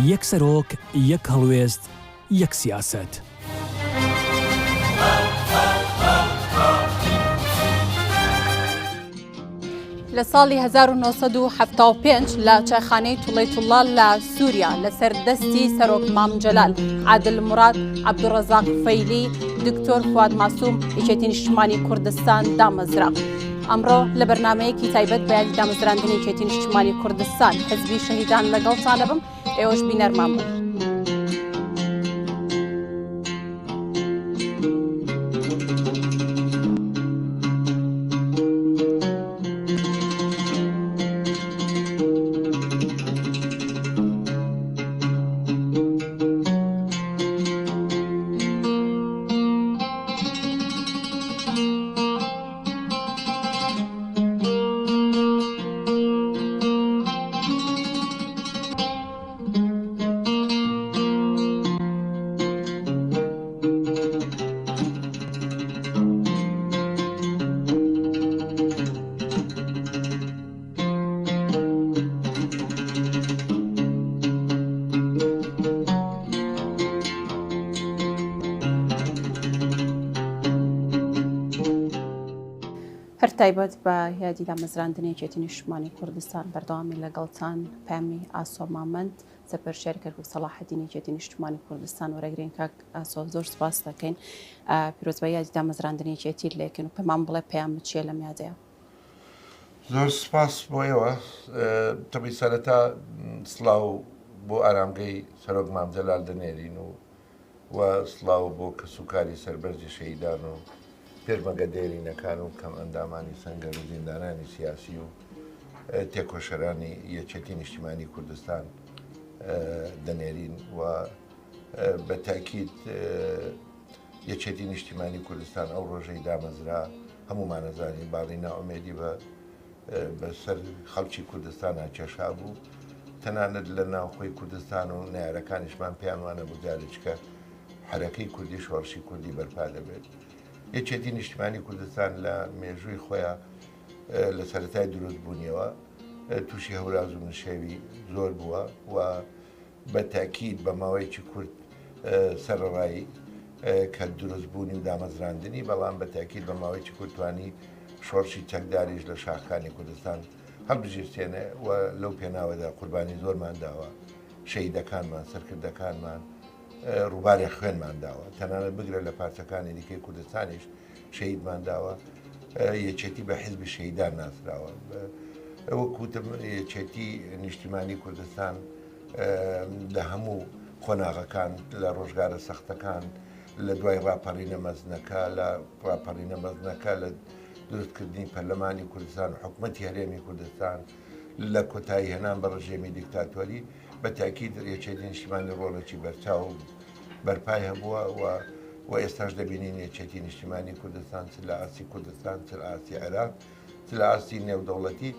یەک سەرۆک، یەک هەڵوێست، یەک سیاسەت. لە ساڵی 1975 لە چایخانەی توڵەیتوڵا لە سووریا لەسەر دەستی سەرۆک مام جەلال، عادل موراد، عەبدولڕەزاق فەیلی، دکتۆر فواد ماسوم یەکێتی نیشتمانی کوردستان دامەزرا. ئەمڕۆ لە بەرنامەیەکی تایبەت بە یادی دامەزراندنی یەکێتی نیشتمانی کوردستان حزبی شەهیدان لەگەڵتان دەبم، ئێوەش بینەرمان بن. هەر تایبەت بە یادی دامەزراندنی یەکێتی نیشتمانی کوردستان بەردەوامی لەگەڵتان پەیامی ئاسۆ مامەند سەرپەرشتیاری کەرکوک سەڵاحەدین یەکێتی نیشتمانی کوردستان وەرەگرین کاک ئاسۆ زۆر سپاس دەکەین پیرۆزبایی یادی دامەزراندنی یەکێتی لێکن و پێمان بڵێ پەیامت چییە لەم یادەیە؟ زۆر سپاس بۆ ئێوە تەبی سەرەتا سڵاو بۆ ئارامگەی سەرۆک مام جەلال دەنێرین و و سڵاو بۆ کەسوکاری سەربەرزی شەهیدان و پێشمەگە دێرینەکان و کەم ئەندامانی سەنگەر و زیندانانی سیاسی و تێکۆشەرانی یەکێتی نیشتیمانی کوردستان دەنێرین و بە تاکیید یەکێتی نیشتیمانی کوردستان ئەو ڕۆژەی دامەزرا هەموومانەزانین باڵی نائومێدی بە بەسەر خەڵکی کوردستانا کێشا بوو تەنانەت لە ناوخۆی کوردستان و نارەکانیشمان پێیان وانە بوو جارێکە حرەکەی کوردی شۆڕشی کوردی بەرپا دەبێت یەکێتی نیشتمانی کوردستان لە مێژووی خۆیان لە سەرەتای دروست بوونیەوە تووشی هەوراز و نشێوی زۆر بووە و بە تەئکید بە ماوەیەکی کورت سەرەڕای کە دروست بوونی و دامەزراندنی، بەڵام بە تەئکید بە ماوەیەکی کورت توانی شۆڕشی چەکداریش لە شاخەکانی کوردستان هەڵبگیرسێنێ و لەو پێناوەدا قوربانی زۆرمان داوە، شەهیدەکانمان، سەرکردەکانمان ڕووبارێک خوێنمان داوە، تەنانەت بگرە لە پارچەکانی دیکەی کوردستانیش شەهیدمان داوە، یەکێتی بە حیزبی شەهیدان ناسراوە. وەک وتم یەکێتی نیشتیمانی کوردستان لە هەموو قۆناغەکان لە ڕۆژگارە سەختەکان لە دوای ڕاپەڕینە مەزنەکە لە ڕاپەڕینە مەزنەکە لە دروستکردنی پەرلەمانی کوردستان و حکومەتی هەرێمی کوردستان لە کۆتایی هێنان بە ڕژێمی دیکتاتۆری بە تاکید یەکێتی نیشتیمانی ڕۆڵێکی بەرچاو بەرپای هەبووە و و ئێستاش دەبینین یەکێتی نیشتیمانی کوردستان چ لە ئاستی کوردستان چ لە ئاستی عێراق چ لە ئاستی نێودەوڵەتی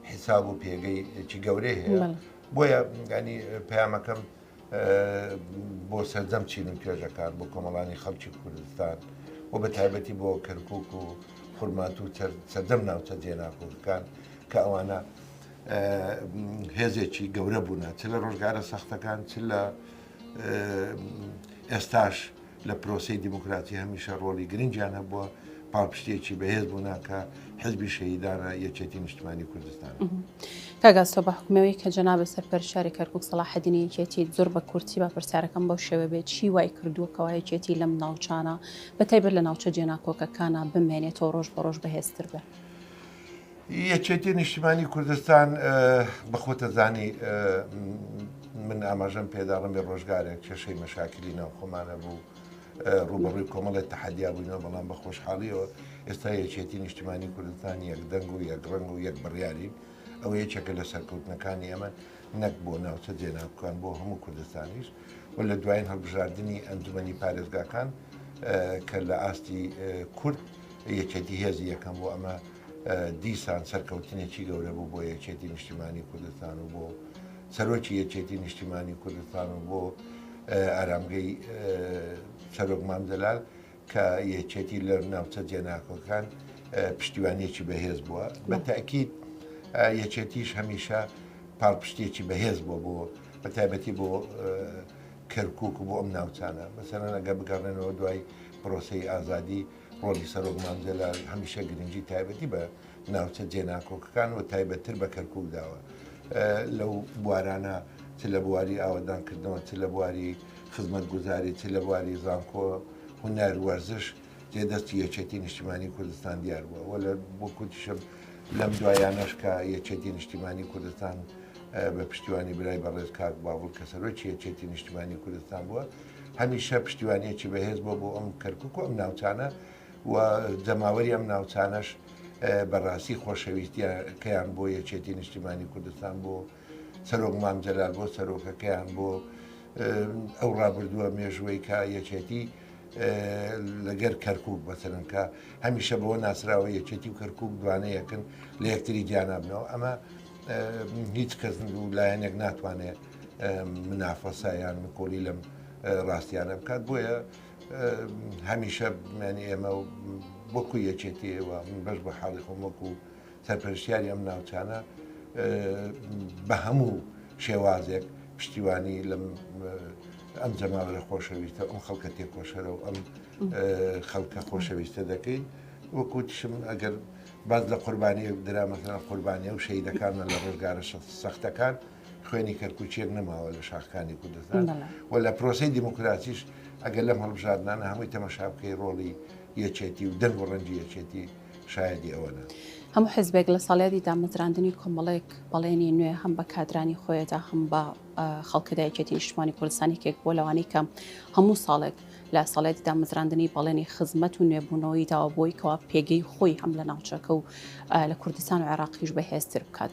حیساب و پێگەیەکی گەورەی هەیە بۆیە ینی پەیامەکەم بۆ سەرجەم چین و توێژەکان بۆ کۆمەڵانی خەڵکی کوردستان و بە تایبەتی بۆ کەرکک و خورمات و سەرجەم ناوچە جێناکۆکەکان کە ئەوانە هێزێکی گەورە بوونە چ لە ڕۆژگارە سەختەکان چ لە ئێستاش لە پرۆسەی دیموکراتی هەمیشە ڕۆڵی گرنگیان هەبووە، پاڵپشتییەکی بەهێز بوونە کە حزبی شەهیدانە یەکێتی نیشتمانی کوردستانە. کاک ئاسۆ بە حوکمی ئەوەی کە جەنابت سەرپەرشتیاری کەرکوک سەڵاحەدینی یەکێتیت زۆر بە کورتی با پرسیارەکەم بەو شێوە بێت چی وای کردووە کەوا یەکێتی لەم ناوچانە بە تایبەت لە ناوچە جێناکۆکەکانا بمێنێتەوە ڕۆژ بە ڕۆژ بەهێزتر بێ؟ یەکێتی نیشتیمانی کوردستان بە خۆتەزانی من ئاماژەم پێدا ڕەنگە ڕۆژگارێک کێشەی مەشاکلی ناوخۆمانە بوو ڕوبەڕووی کۆمەڵێک تەحەدیا بووینەوە بەڵام بە خۆشحاڵیەوە ئێستا یەکێتی نیشتیمانی کوردستان یەک دەنگ و یەک ڕەنگ و یەک بڕیارین ئەوە یەکێکە لە سەرکەوتنەکانی ئێمە نەک بۆ ناوچە جێناکۆکان بۆ هەموو کوردستانیش و لە دوایین هەڵبژاردنی ئەنجومەنی پارێزگاکان کە لە ئاستی کورد یەکێتی هێزی یەکەم بۆ ئەمە دیسان سەرکەوتنێکی گەورە بوو بۆ یەکێتی نیشتیمانی کوردستان و بۆ سەرۆکی یەکێتی نیشتیمانی کوردستان و بۆ ئارامگەی سەرۆک مام جەلال کە یەکێتی لە ناوچە جێناکۆکان پشتیوانیەکی بەهێز بووە بە تاکیید یەکێتیش هەمیشە پاڵپشتێکی بەهێز بووە بۆ. بە تایبەتی بۆ کەرکوک و بۆ ئەم ناوچانە. مەسەلەن ئەگەر بگەڕێنەوە دوای پرۆسەی ئازادی، ڕۆڵی سەرۆک مام جەلال هەمیشە گرنگی تایبەتی بە ناوچە جێناکۆکەکان و تایبەتتر بە کەرکوک داوە. لەو بوارانە چ لە بواری ئاوەدانکردنەوە، چ لە بواری خزمەتگوزاری، چ لە بواری زانکۆ، هونەر، وەرزش، جێ دەستی یەکێتی نیشتیمانی کوردستان دیار بووە و لە وەک وتیشم لەم دوایانەش کە یەکێتی نیشتیمانی کوردستان بە پشتیوانی برای بەڕێز کاک باڤڵ کە سەرۆکی یەکێتی نیشتیمانی کوردستان بووە هەمیشە پشتیوانیەکی بەهێز بووە بۆ ئەم کەرکک و ئەم ناوچانە و جەماوەری ئەم ناوچانەش بەڕاستی خۆشەویستیەکەیان بۆ یەکێتی نیشتیمانی کوردستان بۆ سەرۆک مام جەلال بۆ سەرۆکەکەیان بۆ ئەو ڕابردووە مێژووەی کە یەکێتی لەگەر کەرکک بەسەرن کە هەمیشە بەوە ناسراوە یەکێتی و کەرکک دوانەیەکن لە یەکتری جیانابنەوە ئەمە هیچ کەس و لایەنێک ناتوانێت منافەسە یان نکۆڵی لەم ڕاستیانە بکات بۆیە هەمیشە مانی ئێمە وەکو یەکێتی ئێوە من بەش بە حاڵی خۆم وەکو سەرپەرشتیاری ئەم ناوچانە بە هەموو شێوازێک پشتیوانی لەم ئەم جەماوەرە خۆشەویستە ئەم خەڵکە تێکۆشەرە و ئەم خەڵکە خۆشەویستە دەکەین وەکو تشم ئەگەر باز لە قوربانی درا مەسەلەن قوربانی و شەیدەکانمان لە ڕۆژگارە سەختەکان خوێنی کەرکوچیەک نەماوە لە شاخەکانی کوردستان و لە پرۆسەی دیموکراسیش ئەگەر لەم هەڵبژاردنانە هەمووی تەمەشا بکەی ڕۆڵی یەکێتی و دەنگ و ڕەنگی یەکێتی شایەدی ئەوەنە. هەموو حزبێک لە ساڵیادی دامەزراندنی کۆمەڵێک بەڵێنی نوێ هەم بە کادرانی خۆیەدا هەم بە خەڵکەدا یەکێتی نیشتمانی کوردستان یەکێک بووە لەوانەی کە هەموو ساڵێک لە ساڵیادی دامەزراندنی بەڵێنی خزمەت و نوێبوونەوەی داوە بۆی کەوا پێگەی خۆی هەم لە ناوچەکە و لە کوردستان و عێراقیش بەهێزتر بکات.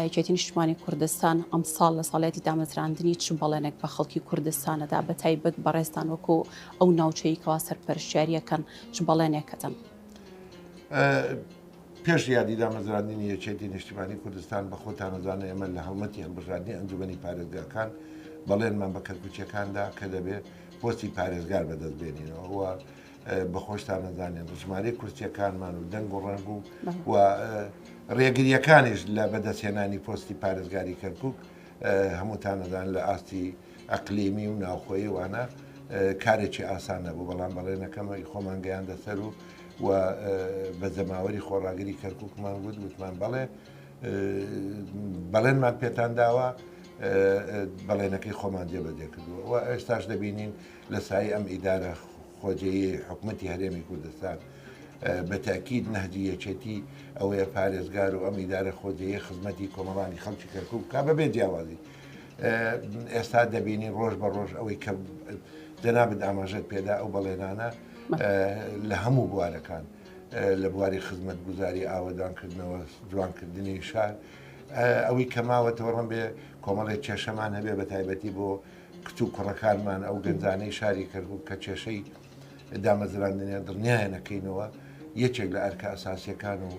یەکێتی نیشتمانی کوردستان ئەمساڵ لە ساڵیادی دامەزراندنی چ بەڵێنێک بە خەڵکی کوردستانەدا بە تایبەت بەڕێزتان وەکو ئەو ناوچەی کەوا سەرپەرشتیاریەکەن چ بەڵێنێکەدەن؟ پێش یادی دامەزراندنی یەکێتی نیشتیمانی کوردستان بە خۆتانەزانە ئێمە لە هەڵمەتی هەڵبژاردنی ئەنجومەنی پارێزگاکان بەڵێنمان بە کەرکوچیەکاندا کە دەبێ پۆستی پارێزگار بەدەست بێنینەوە و بە خۆشتان نەزانێن ژمارەی کورسیەکانمان و دەنگ و ڕەنگ و و ڕێگریەکانیش لە بەدەستهێنانی پۆستی پارێزگاری کەرکک هەمووتان نەزان لە ئاستی ئەقلیمی و ناوخۆیی وانە کارێکی ئاسان نەبوو بەڵام بەڵێنەکەمە خۆمان گەیاندە سەر و و بە جەماوەری خۆڕاگری کەرککمان گوت وتمان بەڵێ بەڵێنمان پێتان داوە بەڵێنەکەی خۆمان جێبەجێ کردووە و ئێستاش دەبینین لە سایەی ئەم ئیدارە خۆجێیەی حکومەتی هەرێمی کوردستان بە تاکید نەهجی یەکێتی ئەوەیە پارێزگار و ئەم ئیدارە خۆجێیە خزمەتی کۆمەڵانی خەڵکی کەرکوک بکا بەبێ جیاوازی ئێستا دەبینین ڕۆژ بە ڕۆژ ئەوەی کە جەنابت ئاماژەت پێدا ئەو بەڵێنانە لە هەموو بوارەکان لە بواری خزمەتگوزاری ئاوەدانکردنەوە جوانکردنی شار ئەوەی کە ماوەتەوە ڕەنبێ کۆمەڵێک کێشەمان هەبێ بە تایبەتی بۆ کچ و کوڕەکانمان ئەو گەنجانەی شاری کەرکوک کە کێشەی دامەزراندنیان دڵنیایانەکەینەوە یەکێک لە ئەرکە ئەساسیەکان و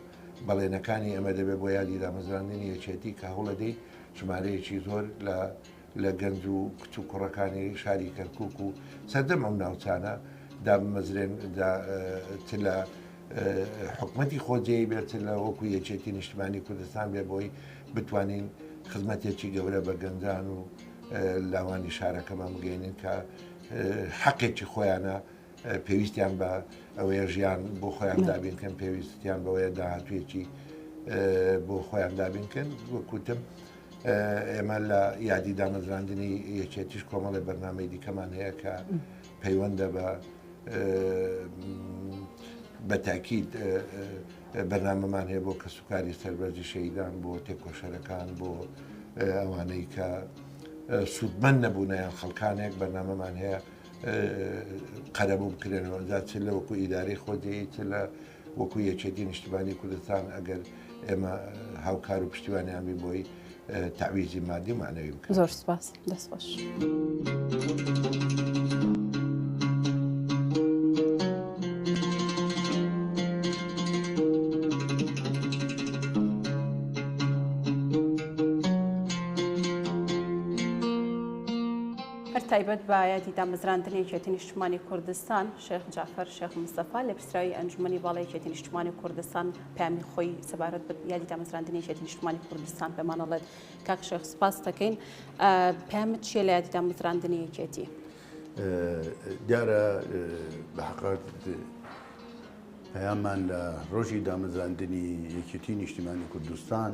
بەڵێنەکانی ئەمە دەبێت بۆ یادی دامەزراندنی یەکێتی کە هەوڵەدەی ژمارەیەکی زۆر لە لە گەنج و کچ و کوڕەکانی شاری کەرکک و سەردەم ئەم ناوچانە دابمەزرێن چ لە حکومەتی خۆجێی بێت چ لە وەکو یەکێتی نیشتمانی کوردستان بێ بۆی بتوانین خزمەتێکی گەورە بە گەنجان و لاوانی شارەکەمان بگەێنین کە حەقێکی خۆیانە پێویستیان بە ئەوەیە ژیان بۆ خۆیان دابین کەن پێویستیان بەوەیە داهاتوێکی بۆ خۆیان دابین کەن وەکوتم ئێمە لە یادی دامەزراندنی یەکێتیش کۆمەڵی بەرنامەی دیکەمان هەیە کە پەیوەندە بە بە تاکید بەرنامەمان هەیە بۆ کەسوکاری سەربەرزی شەیدان بۆ تێکۆشەرەکان بۆ ئەوانەی کە سوودمەند نەبوونیان خەڵکانێک بەرنامەمان هەیە قەرەبوو بکرێنەوە جا چ لە وەکو ئیدارەی خۆجێی چ لە وەکو یەکێتی نیشتمانی کوردستان ئەگەر ئێمە هاوکار و پشتیوانیان بین بۆی تەعویزی مادی و مەعنەوی بکەن. زۆر سپاس دەست خۆش. هەر تایبەت بە یادی دامەزراندنی یەکێتی نیشتمانی کوردستان، شێخ جەعفەر شێخ مستەفا، لێپرسراوی ئەنجومەنی باڵای یەکێتی نیشتمانی کوردستان پەیامی خۆی سەبارەت بە یادی دامەزراندنی یەکێتی نیشتمانی کوردستان پێمان ئەڵێت. کاک شێخ سوپاست دەکەین. پەیامت چییە لە یادی دامەزراندنی یەکێتی؟ دیارە بە حەقەت پەیاممان لە ڕۆژی دامەزراندنی یەکێتی نیشتیمانی کوردستان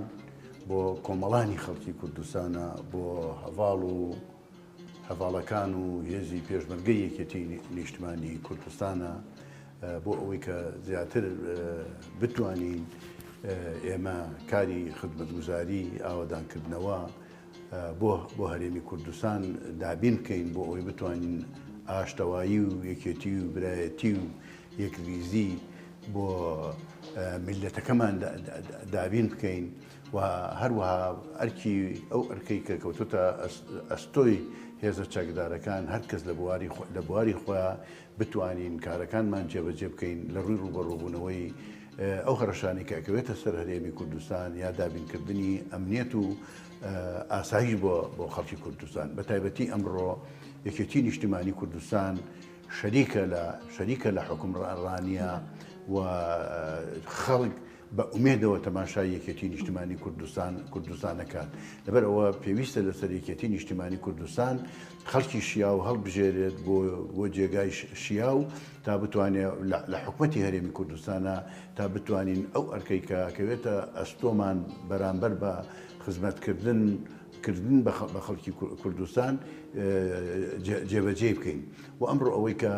بۆ کۆمەڵانی خەڵکی کوردستانە، بۆ هەڤاڵ و هەڤاڵەکان و هێزی پێشمەرگەی یەکێتی نیشتمانی کوردستانە بۆ ئەوەی کە زیاتر بتوانین ئێمە کاری خزمەتگوزاری ئاوەدانکردنەوە بۆ بۆ هەرێمی کوردستان دابین بکەین بۆ ئەوەی بتوانین ئاشتەوایی و یەکێتی و برایەتی و یەکریزی بۆ میللەتەکەمان دابین بکەین و هەروەها ئەرکی ئەو ئەرکەی کە کەوتۆتە ئەستۆی هێزە چەکدارەکان هەر کەس لە بواری لە بواری خۆیان بتوانین کارەکانمان جێبەجێ بکەین لە ڕووی ڕووبەڕووبوونەوەی ئەو هەڕەشانەی کە ئەکەوێتە سەر هەرێمی کوردستان یا دابینکردنی ئەمنیەت و ئاسایش بۆ بۆ خەڵکی کوردستان بە تایبەتی ئەمڕۆ یەکێتی نیشتیمانی کوردستان شەریکە لە شەریکە لە حوکمڕانییە و خەڵک بە ئومێدەوە تەماشای یەکێتی نیشتمانی کوردستان کوردستان ئەکات. لەبەر ئەوە پێویستە لەسەر یەکێتی نیشتمانی کوردستان خەڵکی شیاو هەڵبژێرێت بۆ بۆ جێگای شیاو تا بتوانێت لە حکومەتی هەرێمی کوردستانە تا بتوانین ئەو ئەرکەی کە ئەکەوێتە ئەستۆمان بەرامبەر بە خزمەتکردن کردن بە خەڵکی کوردستان جێبەجێی بکەین و ئەمڕۆ ئەوەی کە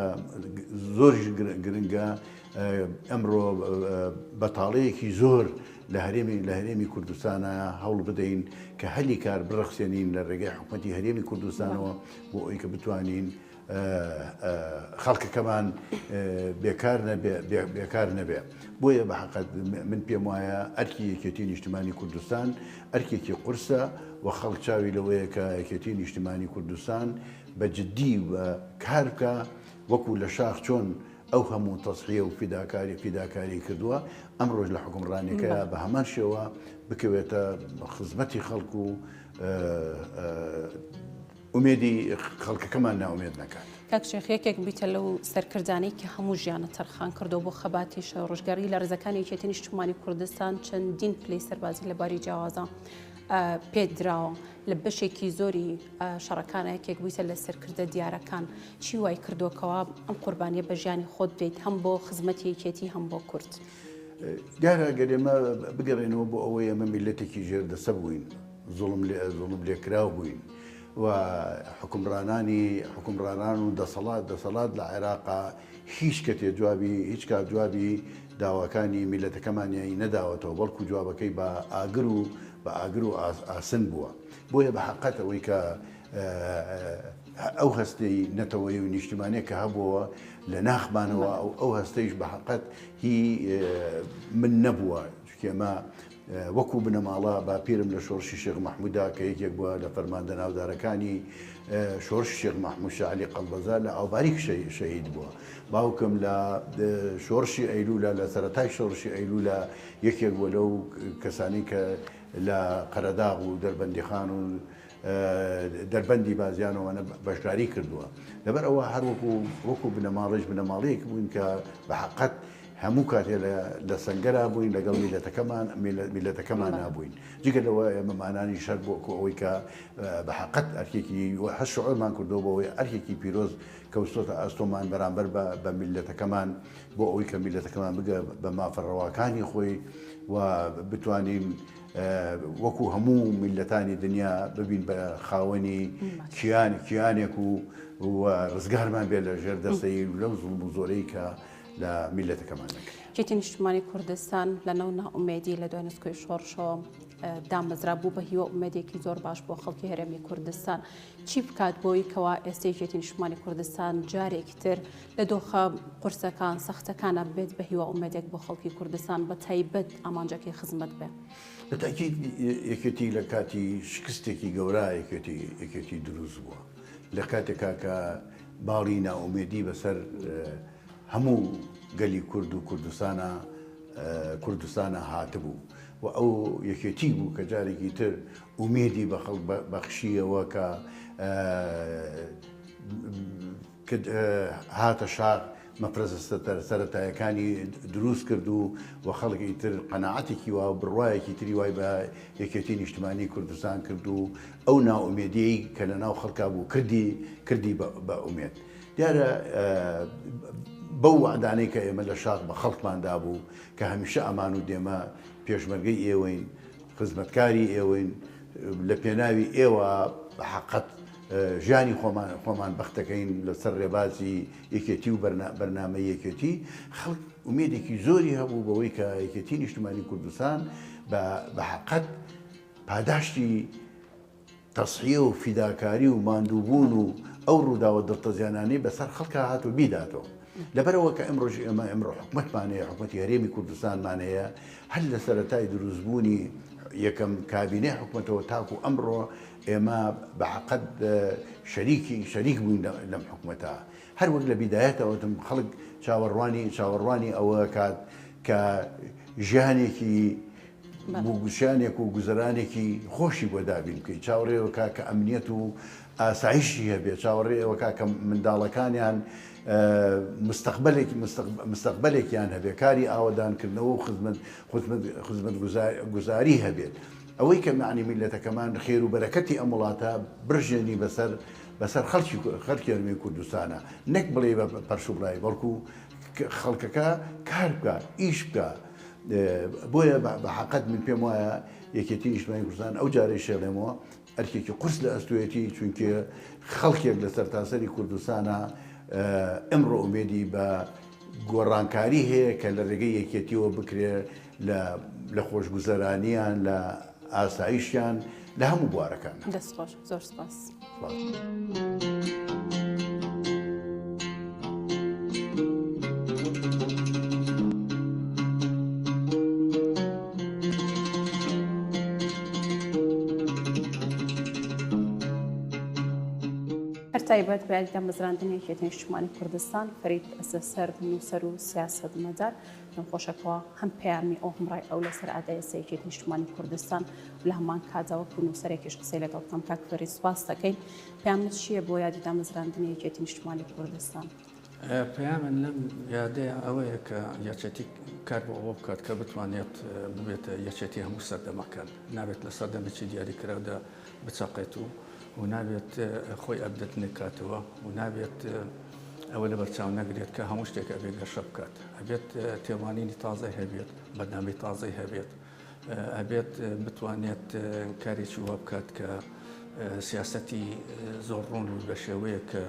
زۆریش گرنگە ئەمڕۆ بەتاڵەیەکی زۆر لە هەرێمی لە هەرێمی کوردستانە هەوڵ بدەین کە هەلی کار بڕەخسێنین لە ڕێگەی حکوومەتی هەرێمی کوردستانەوە بۆ ئەوەی کە بتوانین خەڵکەکەمان بێکار نەبێ بێکار نەبێ بۆیە بە حقت من پێم وایە ئەرکی یەکێتی نیشتمانی کوردستان ئەرکێکی قورسە و خەڵک چاوی لەوەیە کە یەکێتی نیشتمانی کوردستان بە جددی و کار بکە وەکو لە شاخ چۆن ئەو هەموو تەزحیە و فیداکاری فیداکاری کردووە ئەمڕۆش لە حکومڕانیەکەیا بە هەمان شێوە بکەوێتە خزمەتی خەڵک و ئومێدی خەڵکەکەمان نائومێد نەکات. کاک شێخ یەکێک بیتە لەو سەرکردانەی کە هەموو ژیانت تەرخان کردووە بۆ خەباتی شۆڕشگێڕی لە ڕیزەکانی یەکێتی نیشتمانی کوردستان چەندین پلەی سەربازی لە باری جیاوازە پێت دراوە لە بەشێکی زۆری شەڕەکانە یەکێک بوویتە لە سەرکردە دیارەکان چی وای کردووە کەوا ئەم قوربانیە بە ژیانی خۆت بدەیت هەم بۆ خزمەتی یەکێتی هەم بۆ کورد؟ دیارە گەر ئێمە بگەڕێنەوە بۆ ئەوەی ئێمە میللەتێکی ژێردەسە بووین، زوڵم لێ زوڵم لێکراو بووین و حوکمڕانانی حوکمڕانان و دەسەڵات دەسەڵات لە عێراقا هیچ کەتێ جوابی هیچ کات جوابی داواکانی میللەتەکەمانیانی نەداوەتەوە بەڵکو جوابەکەی بە ئاگر و بە ئاگر و ئاسن بووە بۆیە بە حەقەت ئەوەی کە ئەو هەستەی نەتەوەیی و نیشتیمانیە کە هەبووە لە ناخمانەوە ئەو ئەو هەستەیش بە حەقەت هی من نەبووە چونکە ئێمە وەکو بنەماڵە باپیرم لە شۆڕشی شێخ مەحمودا کە یەکێک بووە لە فەرماندە ناودارەکانی شۆڕشی شێخ مەحمود شاعلی قەڵبەزە لە ئاوباریک شەهید بووە باوکم لە شۆڕشی ئەیلولا لە سەرەتای شۆڕشی ئەیلولا یەکێک بووە لەو کەسانی کە لە قەرەداغ و دەربەندیخان و دەربەندی بازیانەوەە بەشداری کردووە لەبەر ئەوە هەر وەکو وەکو بنەماڵەش بنەماڵەیەک بووین کە بە حەقەت هەموو کاتێ لە سەنگەرا بووین لەگەڵ میلەتەکەمان میلەتەکەمان نابووین جگە لەوە ئێمەمانانی شەر بۆ ئەوەی کە بە حەقەت ئەرکێکی هەر شعورمان کردەوە بۆ ئەوەی ئەرکێکی پیرۆز کەوتۆتە ئەستۆمان بەرامبەر بە میلەتەکەمان بۆ ئەوەی کە میلەتەکەمان بگە بە مافە ڕەواکانی خۆی و بتوانین وەکو هەموو میللەتانی دنیا ببین بە خاوەنی کیان کیانێک و و ڕزگارمان بێت لە ژێر دەستەی و لەو زوڵم و زۆرەی کە لە میللەتەکەمان دەکرێت. یەکێتی نیشتمانی کوردستان لە ناو نائومێدی لە دوای نسکۆی شۆڕشەوە دامەزرا بوو بە هیوا ئومێدێکی زۆر باش بۆ خەڵکی هەرێمی کوردستان چی بکات بۆی کەوا ئێستا یەکێتی نیشتمانی کوردستان جارێکی تر لە دۆخە قورسەکان سەختەکانە بێت بە هیوا ئومێدێک بۆ خەڵکی کوردستان بە تایبەت ئامانجەکەی خزمەت بێ. بە تاکید یەکێتی لە کاتی شکستێکی گەورە یەکێتی یەکێتی دروست بووە لە کاتێکا کە باڵی نائومێدی بەسەر هەموو گەلی کورد و کوردستانە کوردستانە هاتبوو و ئەو یەکێتی بوو کە جارێکی تر ئومێدی بە خەڵک بەخشیەوە کە. کە هاتە شاخ مەفرەزە سەرەتایەکانی دروست کرد و و خەڵک ئیتر قەناعەتێکی وا و بڕوایەکی تری وای بە یەکێتی نیشتمانی کوردستان کرد و ئەو نائومێدیەی کە لە ناو خەڵکا بوو کردی کردی بە ئومێد. دیارە بەو وەعدانەی کە ئێمە لە شاخ بە خەڵکمان دابوو کە هەمیشە ئەمان و دێمە پێشمەرگەی ئێوەین، خزمەتکاری ئێوەین، لە پێناوی ئێوە بە حەقەت ژیانی خۆمان خۆمان بەخت دەکەین لەسەر ڕێبازی یەکێتی و بەرنامەی یەکێتی، خەڵک ئومێدێکی زۆری هەبوو بەوەی کە یەکێتی نیشتمانی کوردستان بە حەقەت پاداشتی تەزحیە و فیداکاری و ماندووبوون و ئەو ڕووداوە دڵتەزێنانەی بەسەر خەڵکا هات و بیداتەوە. لەبەرئەوە کە ئمڕۆژ ئێمە ئمڕۆ حکومەتمان هەیە، حکومەتی هەرێمی کوردستانمان هەیە، هەر لە سەرەتای دروستبوونی یەکەم کابینەی حکومەتەوە تاکو ئەمڕۆ ئێمە بە حەقەت شەریکی شەریک بووین لەم حکومەتە. هەر وەک لە بیدایەتەوە وتم خەڵک چاوەڕوانی چاوەڕوانی ئەوە کات کە ژیانێکی ژیانێک و گوزەرانێکی خۆشی بۆ دابین بکەیت، چاوەڕێ ئەوە کە ئەمنیەت و ئاسایشی هەبێت، چاوەڕێ ئەوە کە منداڵەکانیان مستەقبلێکی مستەقبلێکیان هەبێت، کاری ئاوەدانکردنەوە و خزمەت خزمەت گوزاری هەبێت. ئەوەی کە معنی میلەتەکەمان خێر و بەرەکەتی ئەم وڵاتە برژێنی بەسەر بەسەر خەڵکی خەڵکی هەرێمی کوردستانە، نەک بڵێ بە پەرشوبڵاوی، بەڵکو خەڵکەکە کار بکە، ئیش بکە. بۆیە بە حەقەت من پێم وایە یەکێتی نیشتمانی کوردستان ئەو جارەی شێڵێمەوە ئەرکێکی قورس لە ئەستۆیەتی چونکێ خەڵکێک لە سەرتاسەری کوردستانە ئمڕۆ ئومێدی بە گۆڕانکاری هەیە کە لە ڕێگەی یەکێتیەوە بکرێ لە خۆشگوزەرانیان لە ئاسایشیان لە هەموو بوارەکان. دەست خۆش زۆر سپاس. هەر تایبەت بە یادی دامەزراندنی یەکێتی نیشتمانی کوردستان، فەرید ئەسەسەرد نووسەر و سیاسەتمەدار، پێم خۆشە کەوا هەم پەیامی ئەو هەم ڕای ئەو لەسەر ئادای ئێستا یەکێتی نیشتمانی کوردستان و لە هەمان کاتدا وەکو نووسەرێکیش قسەی لەگەڵ بکەم. کاک فەرید سوپاس دەکەین. پەیامت چییە بۆ یادی دامەزراندنی یەکێتی نیشتمانی کوردستان؟ پەیامن لەم یادەیە ئەوەیە کە یەکێتی کار بۆ ئەوە بکات کە بتوانێت ببێتە یەکێتی هەموو سەردەمەکان، نابێت لە سەردەمێکی دیاریکراودا بچەقێت و و نابێت خۆی ئەبدەت نەکاتەوە و نابێت ئەوە لەبەرچاو نەگرێت کە هەموو شتێک ئەبێت گەشە بکات، ئەبێت تێڕوانینی تازەی هەبێت، بەرنامەی تازەی هەبێت، ئەبێت بتوانێت کارێکی وا بکات کە سیاسەتی زۆر ڕوون و بە شێوەیە کە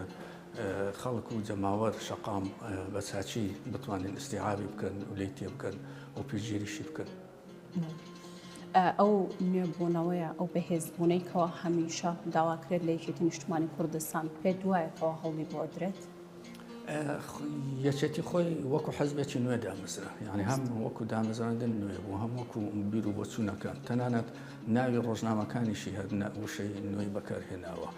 خەڵک و جەماوەر شەقام بە چاچی بتوانن ئیستیعابی بکەن و لێی تێبگەن و پشتگیریشی بکەن. ئەو نوێبوونەوەیە، ئەو بەهێزبوونەی کەوا هەمیشە داواکرێت لە یەکێتی نیشتمانی کوردستان، پێت وایە کەوا هەوڵی بۆ ئەدرێت؟ یەکێتی خۆی وەکو حزبێکی نوێ دامەزرا، یعنی هەم وەکو دامەزراندن نوێ بوو، هەم وەکو بیر و بۆچوونەکان، تەنانەت ناوی ڕۆژنامەکانیشی هەر وشەی نوێی بەکارهێناوە.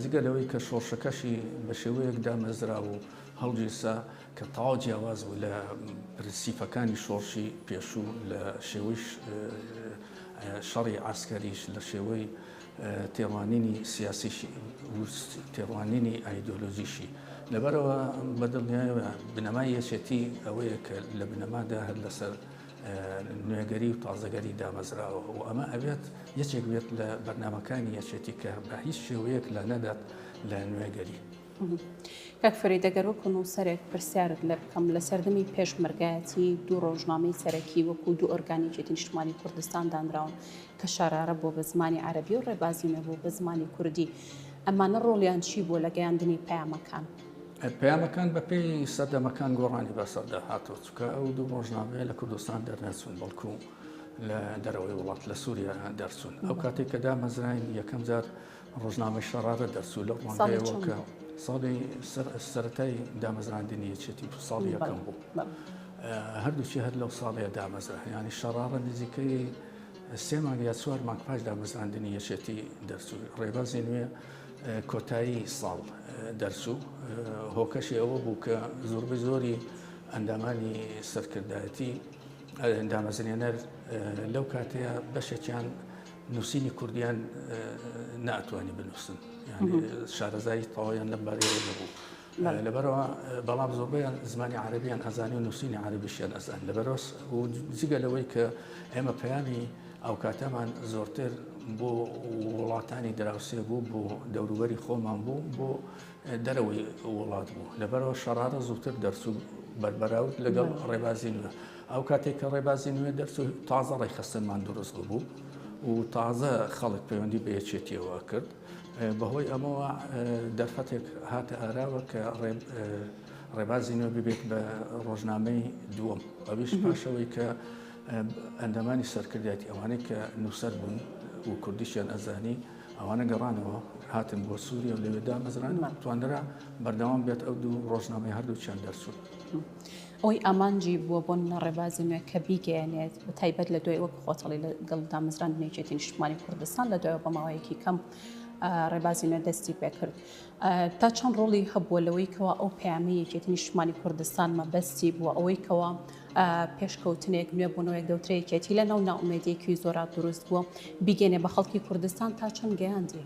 جگە لەوەی کە شۆڕشەکەشی بە شێوەیەک دامەزرا و هەڵگیرسا کە تەواو جیاواز بوو لە پرنسیپەکانی شۆڕشی پێشوو، لە شێوەی شەڕی عەسکەریش، لە شێوەی تێڕوانینی سیاسیشی و تێڕوانینی ئایدۆلۆژیشی. لەبەرئەوە بە دڵنیایەوە بنەمای یەکێتی ئەوەیە کە لە بنەمادا هەر لەسەر نوێگەری و تازەگەری دامەزراوە و ئەمە ئەبێت یەکێک بێت لە بەرنامەکانی یەکێتی کە بە هیچ شێوەیەک لا نەدات لە نوێگەری. کاک فەرید ئەگەر وەکو نووسەرێک پرسیارت لێ بکەم لە سەردەمی پێشمەرگایەتی دوو ڕۆژنامەی سەرەکی وەکو دوو ئۆرگانی یەکێتی نیشتمانی کوردستان دانراون کە شارارە بووە بە زمانی عەرەبی و ڕێبازی نوێ بوو بە زمانی کوردی ئەمانە ڕۆڵیان چی بووە لە گەیاندنی پەیامەکان؟ پەیامەکان بەپێی سەردەمەکان گۆڕانی بەسەردا هاتووە چونکە ئەو دوو ڕۆژنامەیە لە کوردستان دەرنەچوون بەڵکو لە دەرەوەی وڵات لە سووریا دەرچوون ئەو کاتێک کە دامەزراین یەکەم جار ڕۆژنامەی شەڕارە دەرچوو لەو ڕوانگەیەوە کە ساڵی سەرەتای دامەزراندنی یەکێتی بوو ساڵی یەکەم بوو هەردووکی هەر لەو ساڵەیە دامەزرا یعنی شەڕارە نزیکەی سێ مانگ یا چوار مانگ پاش دامەزراندنی یەکێتی دەرچوو ڕێبازی نوێ کۆتایی ساڵ دەرچوو هۆکەشی ئەوە بوو کە زۆربەی زۆری ئەندامانی سەرکردایەتی دامەزرێنەر لەو کاتەیە بەشێکیان نووسینی کوردیان ناتوانانی بنووسن شارەزایی تەواویان لەم بارەیەوە نەبوو. لەبەرەوە بەڵام زۆربەیان زمانی عەرەبیان ئەزانی و نووسینی عەرەبیشیان ئەزان لەبەرەوە و جگە لەوەی کە ئێمە پەیامی ئەوکاتەمان زۆرتر بۆ وڵاتانی دراوسێ بوو بۆ دەوروبەری خۆمان بوو بۆ دەرەوەی وڵات بوو لەبەرەوە شەڕارە زووتر دەرچوو بەربەراورد لەگەڵ ڕێبازی نوێ ئەو کاتێک کە ڕێبازی نوێ دەرچوو تازە ڕێکخستنمان دروست ببوو و تازە خەڵک پەیوەندی بە یەکێتیەوە کرد بەهۆی ئەمەوە دەرفەتێک هاتە ئاراوە کە ڕێبازی نوێ ببێت بە ڕۆژنامەی دووەم ئەویش پاشەوەی کە ئەندامانی سەرکردایەتی ئەوانەی کە نووسەر بوون و کوردیشیان ئەزانی ئەوانە گەڕانەوە هاتن بۆ سووریا و لەوێ دامەزران توانرا بەردەوام بێت ئەو دوو ڕۆژنامەی هەردووکیان دەرچوون. ئەوەی ئامانجی بووە بۆ نمونە ڕێبازی نوێ کە بیگەیەنێت بە تایبەت لە دوای وەک خۆتەڵی لەگەڵ دامەزراندنی یەکێتی نیشتمانی کوردستان لە دوایەوە بە ماوەیەکی کەم ڕێبازی نوێ دەستی پێکرد تا چەند ڕۆڵی هەبووە لەوەی کەوا ئەو پەیامی یەکێتی نیشتمانی کوردستان مەبەستی بووە ئەوەی کەوا پێشکەوتنێک نوێبوونەوەیەک دەوترێ یەکێتی لە ناو نائومێدیەکی زۆرا دروست بووە بیگەێنێ بە خەڵکی کوردستان تا چەند گەیاندی؟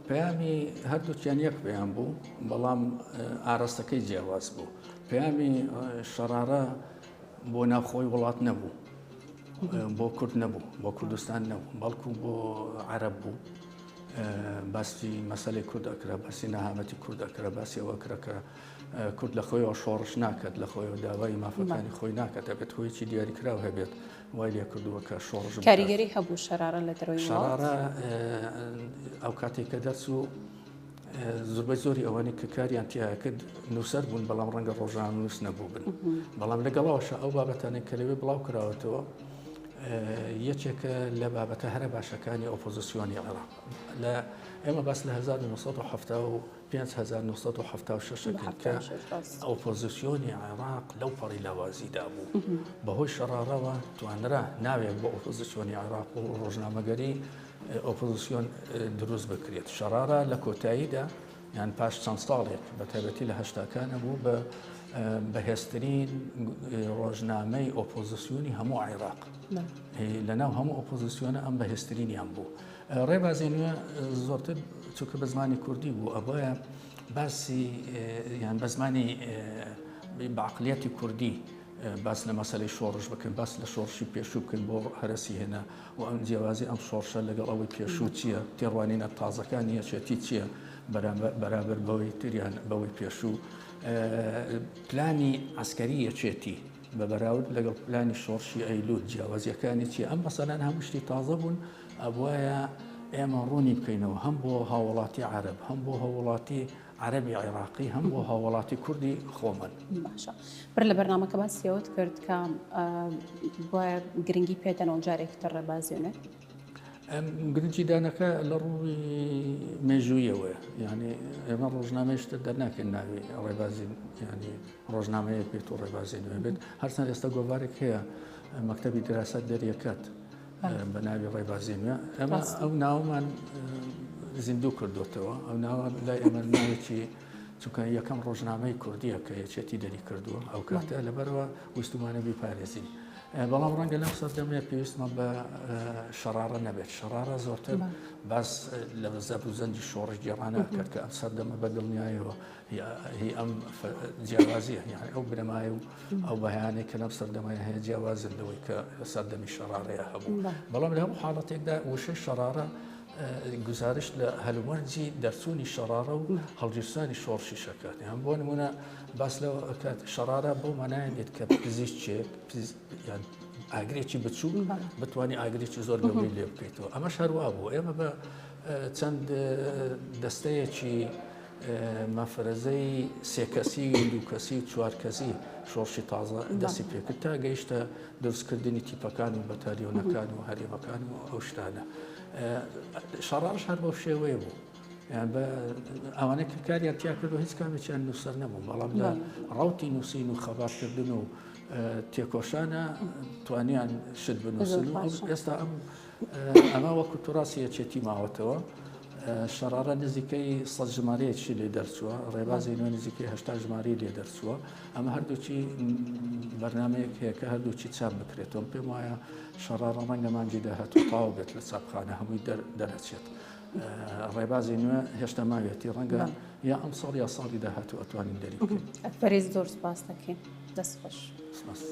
پەیامی هەردووکیان یەک پەیام بوو بەڵام ئاراستەکەی جیاواز بوو پەیامی شەڕارە بۆ ناوخۆی وڵات نەبوو بۆ کورد نەبوو بۆ کوردستان نەبوو بەڵکو بۆ عەرەب بوو باسی مەسەلەی کورد ئەکرا باسی نەهامەتی کورد ئەکرا باسی ئەوە کرا کە کورد لە خۆیەوە شۆڕش ناکات لە خۆیەوە داوای مافەکانی خۆی ناکات دەبێت هۆیەکی دیاریکراو هەبێت وای لێ کردووە کە شۆڕش کاریگەری هەبوو شەرارە لە دەرەوەی شەرارە ئەو کاتێک کە دەرچوو زۆربەی زۆری ئەوانەی کە کاریان تیا کرد نووسەر بوون بەڵام ڕەنگە ڕۆژنامەنووس نەبووبن بەڵام لەگەڵەوەشە ئەو بابەتانەی کە لەوێ بڵاو کراوەتەوە یەکێکە لە بابەتە هەرە باشەکانی ئۆپۆزیسیۆنی عێراق لە ئێمە باس لە 1975 کرد کە ئۆپۆزیسیۆنی عێراق لەو پەڕی لاوازیدا بوو بەهۆی شەڕاڕەوە توانرا ناوێک بۆ ئۆپۆزیسیۆنی عێراق و ڕۆژنامەگەری ئۆپۆزیسیۆن دروست بکرێت. شەڕارە لە کۆتاییدا یان پاش چەند ساڵێک بە تایبەتی لە هەشتاکانە بوو بە بەهێزترین ڕۆژنامەی ئۆپۆزیسیۆنی هەموو عێراق. لە ناو هەموو ئۆپۆزیسیۆنە ئەم بەهێزترینیان بوو. ڕێبازی نوێ زۆرتر چونکە بە زمانی کوردی بوو ئەبایە باسی یان بە زمانی بە عقلیەتی کوردی باس لە مەسەلەی شۆڕش بکەن، باس لە شۆڕشی پێشوو بکەن بۆ هەرەسی هێنا و ئەم جیاوازی ئەم شۆڕشە لەگەڵ ئەوەی پێشوو چییە، تێڕوانینە تازەکانی یەکێتی چییە بەرامبەر بەوەی تریان بەوەی پێشوو، پلانی عەسکەری یەکێتی بە بەراورد لەگەڵ پلانی شۆڕشی ئەیلوول جیاوازییەکانی چییە، ئەم مەسەلانە هەموو شتی تازە بوون، ئەبوایە ئێمە ڕوونی بکەینەوە هەم بۆ هاووڵاتی عەرەب هەم بۆ هاووڵاتی عەرەبی عێراقی هەم بۆ هاووڵاتی کوردی خۆمان. باشە بەر لە بەرنامەکە باسی ئەوەت کرد کە گوایە گرنگی پێدەنەوە جارێکی تر ڕێبازی نوێ. گرنگی دانەکە لە ڕووی مێژوویەوەیە یعنی ئێمە ڕۆژنامەی شتە دەرناکەین ناوی ڕێبازی یعنی ڕۆژنامەیەک بێت و ڕێبازی نوێ بێت هەرچەند ئێستا گۆڤارێک هەیە مەکتەبی دراسات دەریەکات بە ناوی ڕێبازی نوێ ئەمە ئەو ناومان زیندوو کردوتەوە ئەو ناوە لای ئەمە ناوێکی چونکە یەکەم ڕۆژنامەی کوردیە کە یەکێتی دەری کردووە ئەو کاتە لەبەرەوە ویستومانە بیپارێزین بەڵام ڕەنگە لەم سەردەمەیە پێویستمان بە شەڕارە نەبێت شەڕارە زۆرتر باس لە زەبر و زەنگی شۆڕشگێڕانە کرد کە ئەم سەردەمە بە دڵنیایەوە هی ئەم جیاوازیە یعنی ئەو بنەمایە و ئەو بەهانەی کە لەم سەردەمەیە هەیە جیاوازن لەوەی کە سەردەمی شەڕارەیە هەبوو بەڵام لە هەموو حاڵەتێکدا وشەی شەڕارە گزارشت لە هەلومەرجی دەرچوونی شەڕارە و هەڵگیرسانی شۆڕشی شەکات هەم بۆ نمونە باس لەوە ئەکات شەڕارە بەو مانایە دێت کە پزیشکێک یان ئاگرێکی بچوو بتوانانی ئاگرێکی زۆر گەورەی لێ بکەیتەوە ئەمەش هەروە بوو ئێمە بە چەند دەستەیەکی مەفرەزەی سێ کەسی و دوو کەسی و چوار کەسی شۆڕشی تازە دەستی پێکرد تا گەیشتە دروستکردنی تیپەکان و بەتالیۆنەکان و هەرێمەکان و ئەو شتانە شەڕاش هەر بەو شێوەیە بوو ئەوانە کە کاریان تیا کرد و هیچ کامێکیان نووسەر نەبوو بەڵام لە ڕوتی نووسین و خەباتکردن و تێکۆشانە توانیان شت بنووسن و ئێستا ئەم ئەمە وەکو توراسی یەکێتی ماوەتەوە. شەڕارە نزیکەی سە ژمارەیەکی لێ دەرچووە، ڕێبازی نوێ نزیکەی 80 ژمارەی لێ دەرچووە. ئەمە هەردووکی بەرنمەیەک هەیە کە هەردووکی چاپ بکرێتەوە. پێم وایە شەڕارە ڕەنگە مانگی داهاتوو تەواو بێت لە چاپخانە، هەمووی دەرەچێت. ڕێبازی نوێ هێشتا ماویەتی، ڕەنگە یا ئەمساڵ یا ساڵی داهاتوو ئەتوانین دەری بکەین. فەریز زۆر سپاس دەکەین، دەست خۆش. سپاس.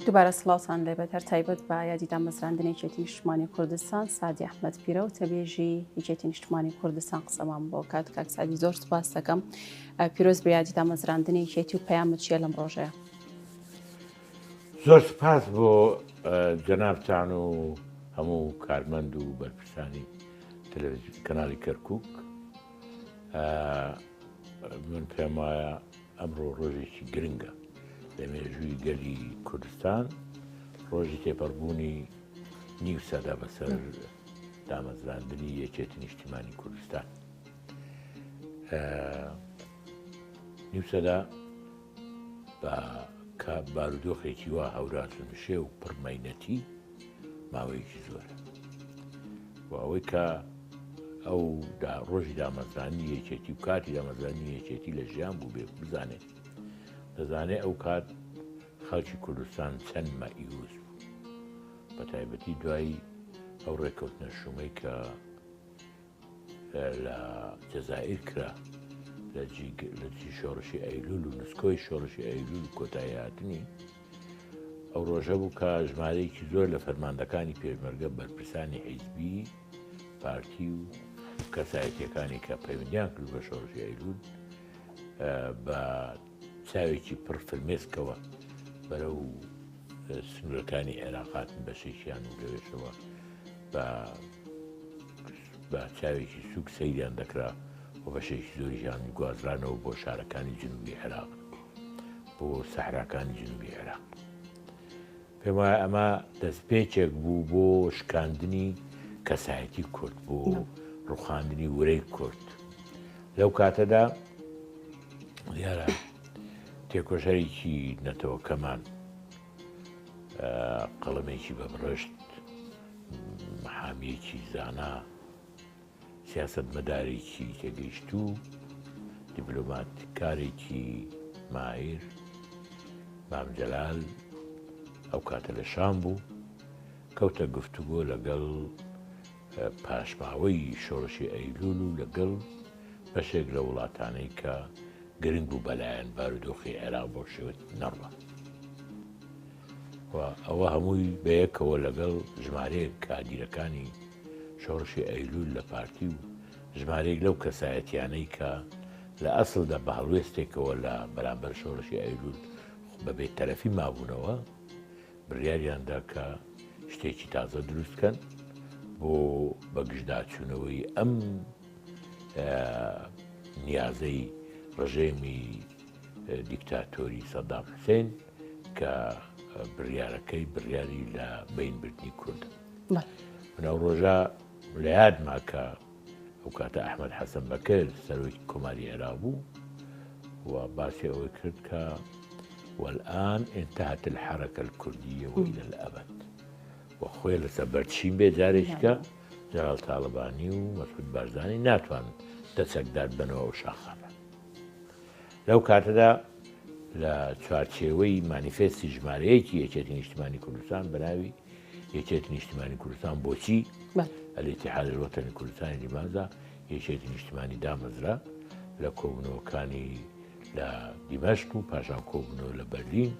دووبارە سڵاوتان لێبێت، هەر تایبەت بە یادی دامەزراندنی یەکێتی نیشتمانی کوردستان، سادی ئەحمەد پیرە و تەبێژی یەکێتی نیشتمانی کوردستان قسەمان بۆ کات. کاک سادی زۆر سپاس دەکەم، پیرۆز بە یادی دامەزراندنی یەکێتی و پەیامت چییە لەم ڕۆژەیە؟ زۆر سپاس بۆ جەنابتان و هەموو کارمەند و بەرپرسانی تەلەڤیزیۆن کەناڵی کەرکک. من پێم وایە ئەمڕۆ ڕۆژێکی گرنگە لە مێژووی گەلی کوردستان، ڕۆژی تێپەڕبوونی نیو سەدە بەسەر دامەزراندنی یەکێتی نیشتیمانی کوردستان. نیو سەدە بە کە بارودۆخێکی وا هەوراز و نشێو و پڕ مەینەتی ماوەیەکی زۆرە و ئەوەی کە ئەو دا ڕۆژی دامەزرانی یەکێتی و کاتی دامەزرانی یەکێتی لە ژیان بوو بێ بزانێت دەزانێ ئەو کات خەڵکی کوردستان چەند مەئیوس بوو، بە تایبەتی دوای ئەو ڕێککەوتنە شومەی کە لە جەزائیر کرا لە دژی شۆڕشی ئەیلول و نسکۆی شۆڕشی ئەیلول و کۆتایی هاتنی ئەو ڕۆژە بوو کە ژمارەیەکی زۆر لە فەرماندەکانی پێشمەرگە، بەرپرسانی حیزبی پارتی و کەسایەتیەکانی کە پەیوەندیان کرد بە شۆڕشی ئەیلول بە چاوێکی پڕ فرمێسکەوە بەرەو سنوورەکانی عێراق هاتن بەشێکیان و لەوێشەوە بە بە چاوێکی سووک سەیریان دەکرا و بەشێکی زۆریشیان گوازرانەوە بۆ شارەکانی جنوبی عێراق، بۆ سەحراکانی جنوبی عێراق. پێم وایە ئەمە دەستپێکێک بوو بۆ شکاندنی کەسایەتی کورد، بۆ ڕوخاندنی ورەی کورد. لەو کاتەدا دیارە تێکۆشەرێکی نەتەوەکەمان قەڵەمێکی بە بڕشت، محامیەکی زانا، سیاسەتمەدارێکی تێگەیشتوو، دیبلۆماتکارێکی ماهیر، مام جەلال ئەو کاتە لە شام بوو، کەوتە گفتوگۆ لەگەڵ پاشماوەی شۆڕشی ئەیلول و لەگەڵ بەشێک لە وڵاتانەی کە گرنگ بوو بەلایەن بارودۆخی عێراق بەو شێوە نەڕوا. و ئەوە هەمووی بەیەکەوە لەگەڵ ژمارەیەک کادیرەکانی شۆڕشی ئەیلول لە پارتی و ژمارەیەک لەو کەسایەتیانەی کە لە ئەسڵدا بە هەڵوێستێکەوە لە بەرامبەر شۆڕشی ئەیلول بە بێتەرەفی مابوونەوە، بڕیاریان دا کە شتێکی تازە دروست کەن بۆ بەگژداچوونەوەی ئەم نیازەی ڕژێمی دیکتاتۆری سەدام حوسێن کە بڕیارەکەی بڕیاری لە بەین بردنی کوردە. من ئەو ڕۆژە لە یادما کە ئەو کاتە ئەحمەد حەسەن بەکر سەرۆکی کۆماری عێراق بوو و باسی ئەوەی کرد کە والآن انتهت الحركة الكردية وإلى الأبد و خۆی لەسەر بەرچین بێ جارێکە جەلال تاڵەبانی و مەسعود بارزانی ناتوان دەچەکدار بنەوە ئەو شاخانە. لەو کاتەدا لە چوارچێوەی مانیفێستی ژمارەیەکی یەکێتی نیشتمانی کوردستان بە ناوی یەکێتی نیشتمانی کوردستان بۆچی الاتحاد الوطنی کوردستانی لماذا یەکێتی نیشتمانی دامەزرا لە کۆبوونەوەکانی لە دیمەشق و پاشان کۆبوونەوە لە بەرلین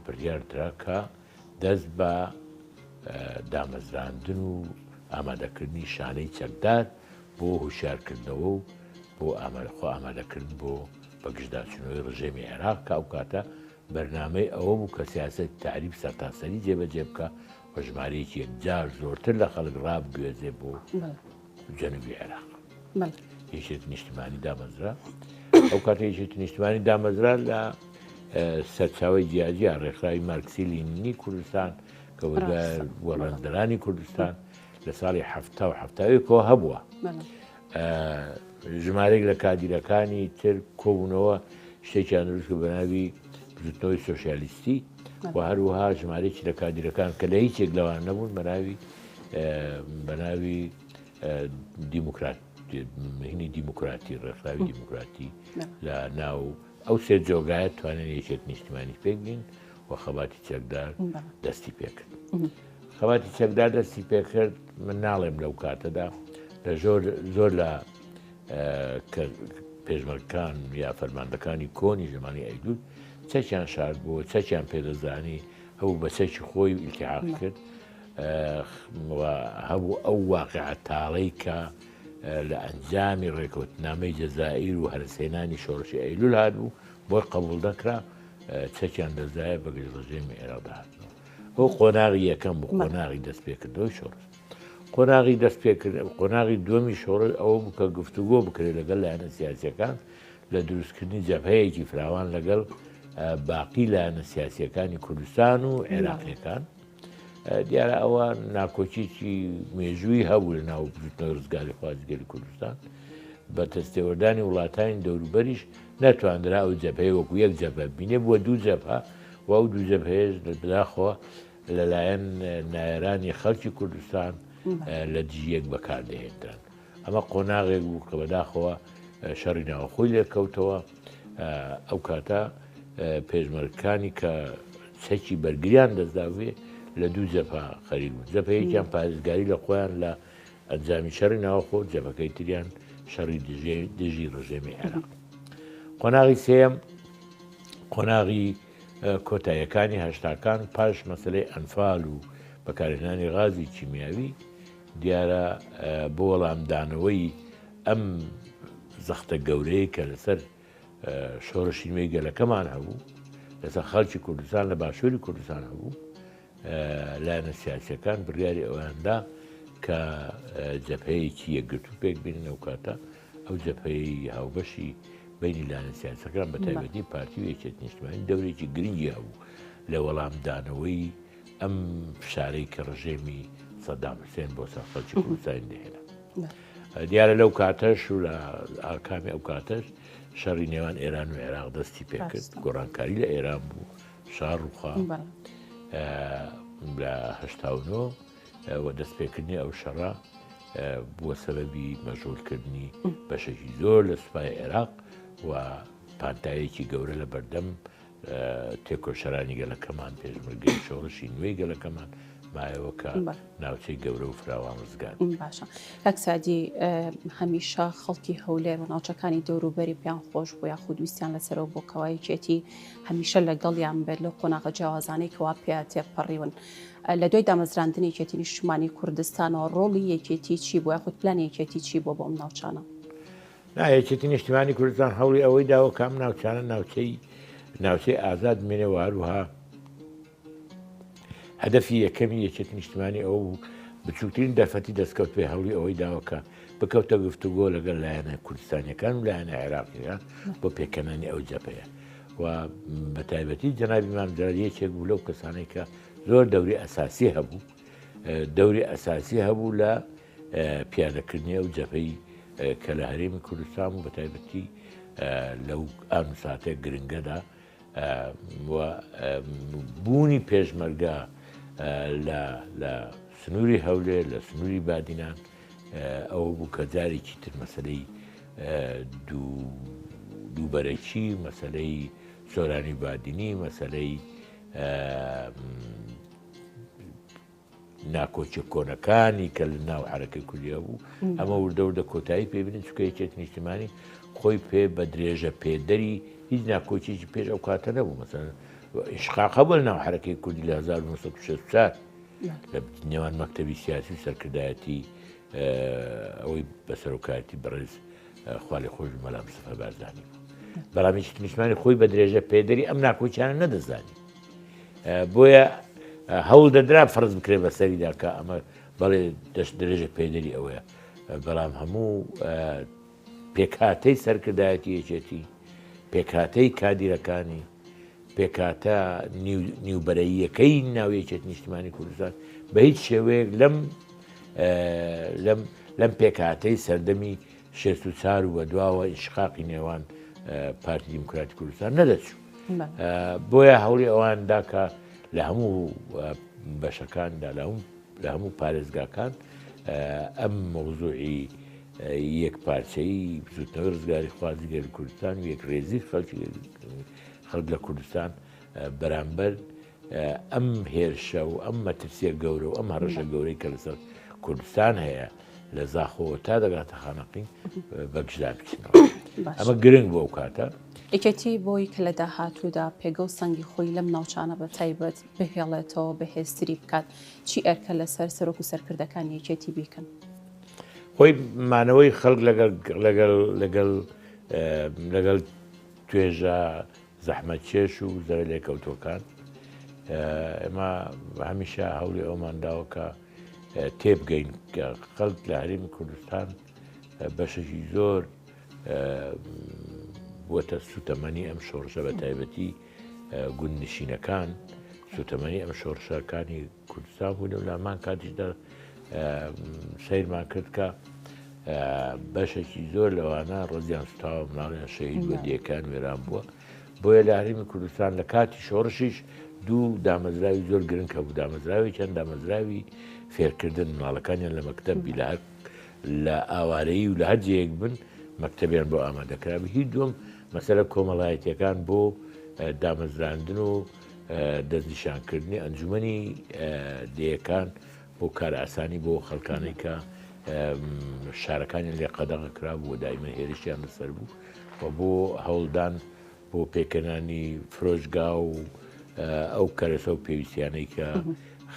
بڕیار درا کە دەست بە دامەزراندن و ئامادەکردنی شانەی چەکدار بۆ هوشیارکردنەوە و بۆ خۆ ئامادەکردن بۆ بەگژداچوونەوەی ڕژێمی عێراق کە ئەو کاتە بەرنامەی ئەوە بوو کە سیاسەتی تەعریب سەرتاسەری جێبەجێ بکا و ژمارەیەکی یەکجار زۆرتر لە خەڵک ڕابگوێزێ بۆ جەنوبی عێراق. یەکێتی نیشتمانی دامەزرا. ئەو کاتە یەکێتی نیشتمانی دامەزرا لە سەرچاوی جیاجیا ڕێکخراوی مارکسی لینینی کوردستان کە وەڕەنجدەرانی کوردستان لە ساڵی حەفتا و حەفتاوێکەوە هەبووە. ژمارەیەک لە کادیرەکانی تر کۆبوونەوە شتێکیان دروست کرد بە ناوی بزوتنەوەی سۆسیالیستی و هەروەها ژمارەیەکی لە کادیرەکان کە لە هیچێک لەوان نەبوون بەناوی بەناوی دیموکرات هینی دیموکراتی ڕێکخراوی دیموکراتی لە ناو ئەو سێ جۆگایە توانێن یەکێت نیشتمانی پێک بین و خەباتی چەکدار دەستی پێکرد خەباتی چەکدار دەستی پێکرد من ناڵێم لەو کاتەدا لە زۆر زۆر لە کە پێشمەرگەکان یا فەرماندەکانی کۆنی زمانی ئەیلول چەکیان شارد بۆ چەکیان پێدەزانی هەبوو بە چەکی خۆی ئیلتیحاق کرد هەبوو ئەو واقعە تاڵەی کە لە ئەنجامی ڕێکەوتنامەی جەزائیر و هەرسهێنانی شۆڕشی ئەیلول هاتبوو بۆی قبول دەکرا چەکیان دەزایە بەگژ ڕژێمی عێراق دەهاتنەوە ئەو قۆناغی یەکەم بوو قۆناغی دەستپێکردنەوەی شۆڕش قۆناغی دەستپێکردن قۆناغی دووەمی شۆڕش ئەوە بوو کە گفتوگۆ بکرێت لەگەڵ لایەنە سیاسیەکان لە دروستکردنی جەبهەیەکی فراوان لەگەڵ باقی لایەنە سیاسیەکانی کوردستان و عێراقیەکان دیارە ئەوە ناکۆکیی مێژووی هەبوو لە ناو بزوتنەوەی ڕزگاری خوازی گەلی کوردستان بە تەستێوەردانی وڵاتانی دەوروبەریش نەتواندرا ئەو جەبهەیە وەکو یەک جەبهە بینێ بووە دوو جەبهە و ئەو دوو جەبهەیەش بەداخەوە لەلایەن نایەرانی خەڵکی کوردستان لە دژی یەک بەکاردەهێنران. ئەمە قۆناغێک بوو کە بەداخەوە شەڕی ناوەخۆی لێکەوتەوە ئەو کاتە پێشمەرگەکانی کە چەکی بەرگریان دەستداوێ لە دوو جەپا خەریک بوون جەپەیەکیان پارێزگاری لە خۆیان لە ئەنجامی شەڕی ناوەخۆ جەپەکەی تریان شەڕی دژی ڕژێمی عێراق قۆناغی سێم قۆناغی کۆتاییەکانی هەشتاکان پاش مەسەلەی ئەنفال و بەکارهێنانی غازی کیمیاوی، دیارە بۆ وەڵامدانەوەی ئەم زەختە گەورەیە کە لەسەر شۆڕشی نوێی گەلەکەمان هەبوو، لەسەر خەڵکی کوردستان لە باشووری کوردستان هەبوو، لایەنە سیاسیەکان بڕیاری ئەوەیاندا کە جەبهەیەکی یەکگرتوو پێک بێنن ئەو کاتە ئەو جەبهەیەی هاوبەشی بینی لایەنە سیاسەکان بە تایبەتی پارتی و یەکێتی نیشتمانی دەورێکی گرنگی هەبوو لە وەڵامدانەوەی ئەم فشارەی کە ڕژێمی سەدام حوسێن بۆ سەر خەڵکی کوردستانی دەهێنا. دیارە لەو کاتەش و لە ئاکامی ئەو کاتەش شەڕی نێوان ئێران و عێراق دەستی پێکرد گۆڕانکاری لە ئێران بوو شا ڕووخا لە 89 و دەستپێکردنی ئەو شەڕە بووە سەبەبی مەژغولکردنی بەشێکی زۆر لە سوپای عێراق و پانتایەکی گەورە لە بەردەم تێکۆشەرانی گەلەکەمان پێشمەرگەی شۆڕشی نوێی گەلەکەمان مایەوە کە ناوچەی گەورە و فراوان ڕزگار باشە کاک سادی هەمیشە خەڵکی هەولێر و ناوچەکانی دەوروبەری پێیان خۆش بوو یاخود ویستیان لەسەرەوە بۆ کەوا یەکێتی هەمیشە لەگەڵیان بێت لەو قۆناغە جیاوازانەی کەوا پێیا تێپەڕیون. لە دوای دامەزراندنی یەکێتی نیشتمانی کوردستانەوە ڕۆڵی یەکێتی چی بوو یاخود پلانی یەکێتی چی بووە بۆ ئەم ناوچانە؟ نا یەکێتی نیشتمانی کوردستان هەوڵی ئەوەی داوە کە ئەم ناوچانە ناوچەی ناوچەی ئازاد بمێنێ و هەروەها هەدەفی یەکەمی یەکێتی نیشتمانی ئەوە بوو بچووکترین دەرفەتی دەستکەوت پێ هەوڵی ئەوەی داوە کە بکەوتە گفتوگۆ لەگەڵ لایەنە کوردستانیەکان و لایەنە عێراقیەکان بۆ پێکەنانی ئەو جەبهەیە و بە تایبەتی جەنابی مام جەلال یەکێک بوو لەو کەسانەی کە زۆر دەوری ئەساسی هەبوو دەوری ئەساسی هەبوو لە پیادەکردنی ئەو جەبهەی کە لە هەرێمی کوردستان و بە تایبەتی لەو ئان و ساتە گرنگەدا و بوونی پێشمەرگە لە سنووری هەولێر لە سنووری بادینان ئەوە بوو کە جارێکی تر مەسلەی دووبەرەکی مەسلەی سۆرانی بادینی مەسلەی ناکۆکیە کۆنەکانی کە لە ناو حەرەکەی کوردی هەبوو ئەمە وردە وردە کۆتایی پێ بینن چونکە یەکێتی نیشتیمانی خۆی پێ بە درێژە پێدەری هیچ ناکۆکیەکی پێش ئەو کاتە نەبوو مەسەن ئیشقاق هەبوو لە ناو حەرەکەی کوردی لە 1964 لە نێوان مەکتەبی سیاسی و سەرکردایەتی ئەوەی بە سەرۆکایەتی بەڕێز خوا لێ خۆش مەلا مستەفا بارزانی بوو بەڵام یەکێتی نیشتمانی خۆی بە درێژە پێدەری ئەم ناکۆکیانە نەدەزانی بۆیە هەوڵ دەدرا فەرز بکرێت بەسەریدا کە ئەمە بەڵێ دەست درێژە پێدەری ئەوەیە بەڵام هەموو پێکهاتەی سەرکردایەتی یەکێتی پێکهاتەی کادیرەکانی پێکهاتە نیوبەرەییەکەی ناو یەکێتی نیشتمانی کوردستان بە هیچ شێوەیەک لەم لەم لەم پێکهاتەی سەردەمی 64 و بەدواوە ئینشقاقی نێوان پارتی دیموکراتی کوردستان نەدەچوو. بۆیە هەوڵی ئەوان دا کە لە هەموو بەشەکاندا لە هەموو پارێزگاکان ئەم مەوزوعی یەک پارچەیی بزوتنەوەی ڕزگاری خوازی گەلی کوردستان و یەک ڕێزی خەڵکی خەڵک لە کوردستان بەرامبەر ئەم هێرشە و ئەم مەترسیە گەورە و ئەم هەڕەشە گەورەی کە لەسەر کوردستان هەیە لە زاخۆوە تا دەگاتە خانەقین بەگژدا بچنەوە. ئەمە گرنگ بۆ ئەو کاتە. یەکێتی بۆی کە لە داهاتوودا پێگە و سەنگی خۆی لەم ناوچانە بە تایبەت بهێڵێتەوە، بەهێزتری بکات، چی ئەرکە لەسەر سەرۆک و سەرکردەکانی یەکێتی بیکەن؟ خۆی مانەوەی خەڵک لەگەڵ لەگەڵ لەگەڵ لەگەڵ توێژە زەحمەتکێش و زەرەرلێکەوتووەکان، ئێمە هەمیشە هەوڵی ئەوەمان داوە کە تێبگەین کە خەڵک لە هەرێمی کوردستان بەشێکی زۆر بووەتە سوتەمەنی ئەم شۆڕشە بە تایبەتی گوندنشینەکان سوتەمەنی ئەم شۆڕشەکانی کوردستان بوون و لامان کاتیشدا سەیرمان کرد کە بەشێکی زۆر لەوانە ڕزیان سوتاوە مناڵیان شەهید بووە دێکان وێران بووە بۆیە لە هەرێمی کوردستان لە کاتی شۆڕشیش دوو دامەزراوی زۆر گرنگ هەبوو دامەزراوێکیان دامەزراوی فێرکردن مناڵەکانیان لە مەکتەب بی لە هەر لە ئاوارەیی و لە هەر جێیەک بن مەکتەبیان بۆ ئامادەکرابی هی دووەم مەسەلە کۆمەڵایەتیەکان بۆ دامەزراندن و دەستنیشانکردنی ئەنجومەنی دێیەکان بۆ کارئاسانی بۆ خەڵکانەی کە شارەکانیان لێ قەدەغە کرابوو و دایمە هێرشیان لەسەر بوو و بۆ هەوڵدان بۆ پێکەنانی فرۆشگا و ئەو کەرەسە و پێویستیانەی کە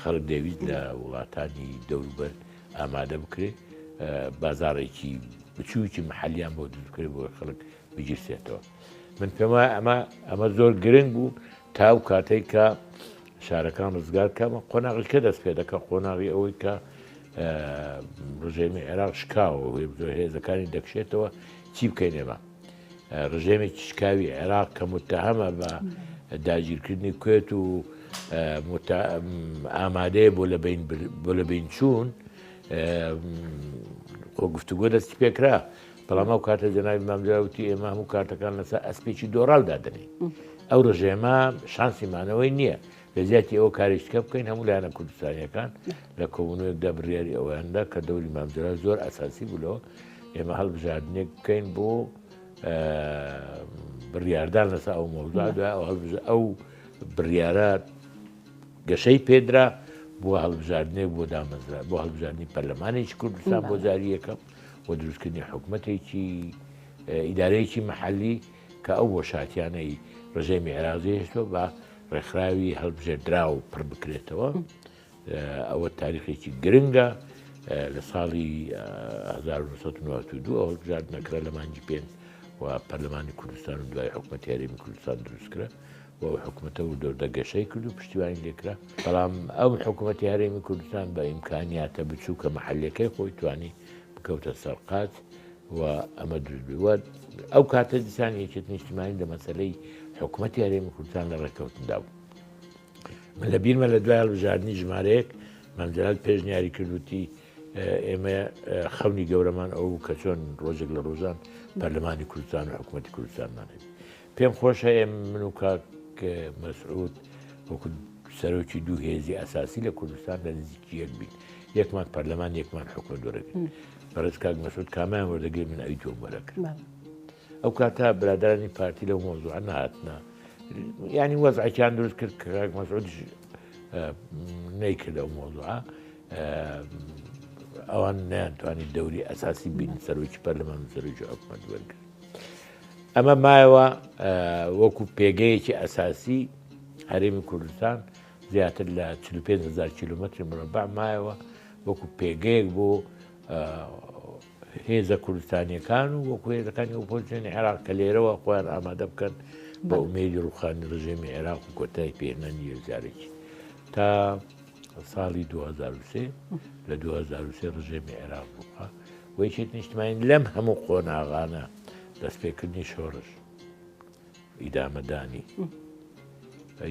خەڵک دەویست لە وڵاتانی دەوروبەر ئامادە بکرێت بازارێکی بچووکی محلیان بۆ دروست بکرێت بۆ خەڵک بگیرسێتەوە من پێم وایە ئەمە ئەمە زۆر گرنگ بوو تا ئەو کاتەی کە شارەکان ڕزگار کەمە قۆناغی کە دەست پێ دەکە قۆناغی ئەوەی کە ڕژێمی عێراق شکاوە هێزەکانی دەکشێتەوە چی بکەین ئێمە ڕژێمێکی شکاوی عێراق کە متهەمە بە داگیرکردنی کوێت و ئامادەیە بۆ لە بین بۆ لە بین چوون خۆ گفتوگۆ دەستی پێکرا بەڵام ئەو کاتە جەنابی مام جەلال وتی ئێمە هەموو کارتەکان لەسەر ئەسپێکی دۆڕاو دادەنێین. ئەو ڕژێمە شانسی مانەوەی نییە. لە جیاتی ئەوە کارێکی دیکە بکەین هەموو لایەنە کوردستانیەکان لە کۆبوونەوەیەکدا بڕیاری ئەوەیان دا کە دەوری مام جەلال زۆر ئەساسی بوو لەوە ئێمە هەڵبژاردنێک بکەین بۆ بڕیاردان لەسەر ئەو مەوزوع دوای ئەو هەڵبژ ئەو بڕیارە گەشەی پێدرا بۆ هەڵبژاردنێک بۆ دامەزرا بۆ هەڵبژاردنی پەرلەمانێکی کوردستان بۆ جاری یەکەم و دروستکردنی حکومەتێکی ئیدارەیەکی محەلی کە ئەو بۆشاتیانەی ڕژێمی عێراق جێهێشتووە بە ڕێکخراوی هەڵبژێردراو پڕ بکرێتەوە. ئەوە تاریخێکی گرنگە لە ساڵی 1992 ئەو هەڵبژاردنە کرا لە مانگی پێنج و پەرلەمانی کوردستان و دوای حکومەتی هەرێمی کوردستان دروستکرا. و ئەو حکومەتە وردەوردە گەشەی کرد و پشتیوانی لێکرا، بەڵام ئەو حکومەتی هەرێمی کوردستان بە ئیمکانیاتە بچووکە مەحەلیەکەی خۆی توانی بکەوتە سەر قاچ و ئەمە دروست بوو و ئەو کاتە دیسان یەکێتی نیشتیمانی لە مەسەلەی حکومەتی هەرێمی کوردستان لە ڕێککەوتندا بوو. من لە بیرمە لە دوای هەڵبژاردنی ژمارەیەک مام جەلال پێشنیاری کرد وتی ئێمە خەونی گەورەمان ئەو بوو کە چۆن ڕۆژێک لە ڕۆژان پەرلەمانی کوردستان و حکوومەتی کوردستانمان هەبێت. پێم خۆشە ئێمە من و کاک مەسعود وەکو سەرۆکی دوو هێزی ئەساسی لە کوردستان لە نزیکی یەک بین یەکمان پەرلەمان یەکمان حکومەت وەرەگرن بەڕێز کاک مەسعود کامیان وەردەگرێت من ئەوی دووەم وەرەگرم ئەو کاتە برادرانی پارتی لەو مۆزوعە نهاتنە ینی وەزعێکیان دروست کرد کە کاک مەسعودیش نەیکرد ئەو مۆزوعە ئەوان نەیانتوانی دەوری ئەساسی بین سەرۆکی پەرلەمان و سەرۆکی حکومەت وەرگرن ئەمە مایەوە وەکو پێگەیەکی ئەساسی هەرێمی کوردستان زیاتر لە 45 هزار کیلومتری مربع مایەوە وەکو پێگەیەک بۆ هێزە کوردستانیەکان و وەکو هێزەکانی ئۆپۆزیسیۆنی عێراق کە لێرەوە خۆیان ئامادە بکەن بە ئومێدی ڕوخانی ڕژێمی عێراق و کۆتای پێهێنانی یەکجارێکی تا ساڵی 2023 لە 2023 ڕژێمی عێراق ڕوخا و یەکێتی نیشتمانی لەم هەموو قۆناغانە دەستپێکردنی شۆڕش ئیدامەدانی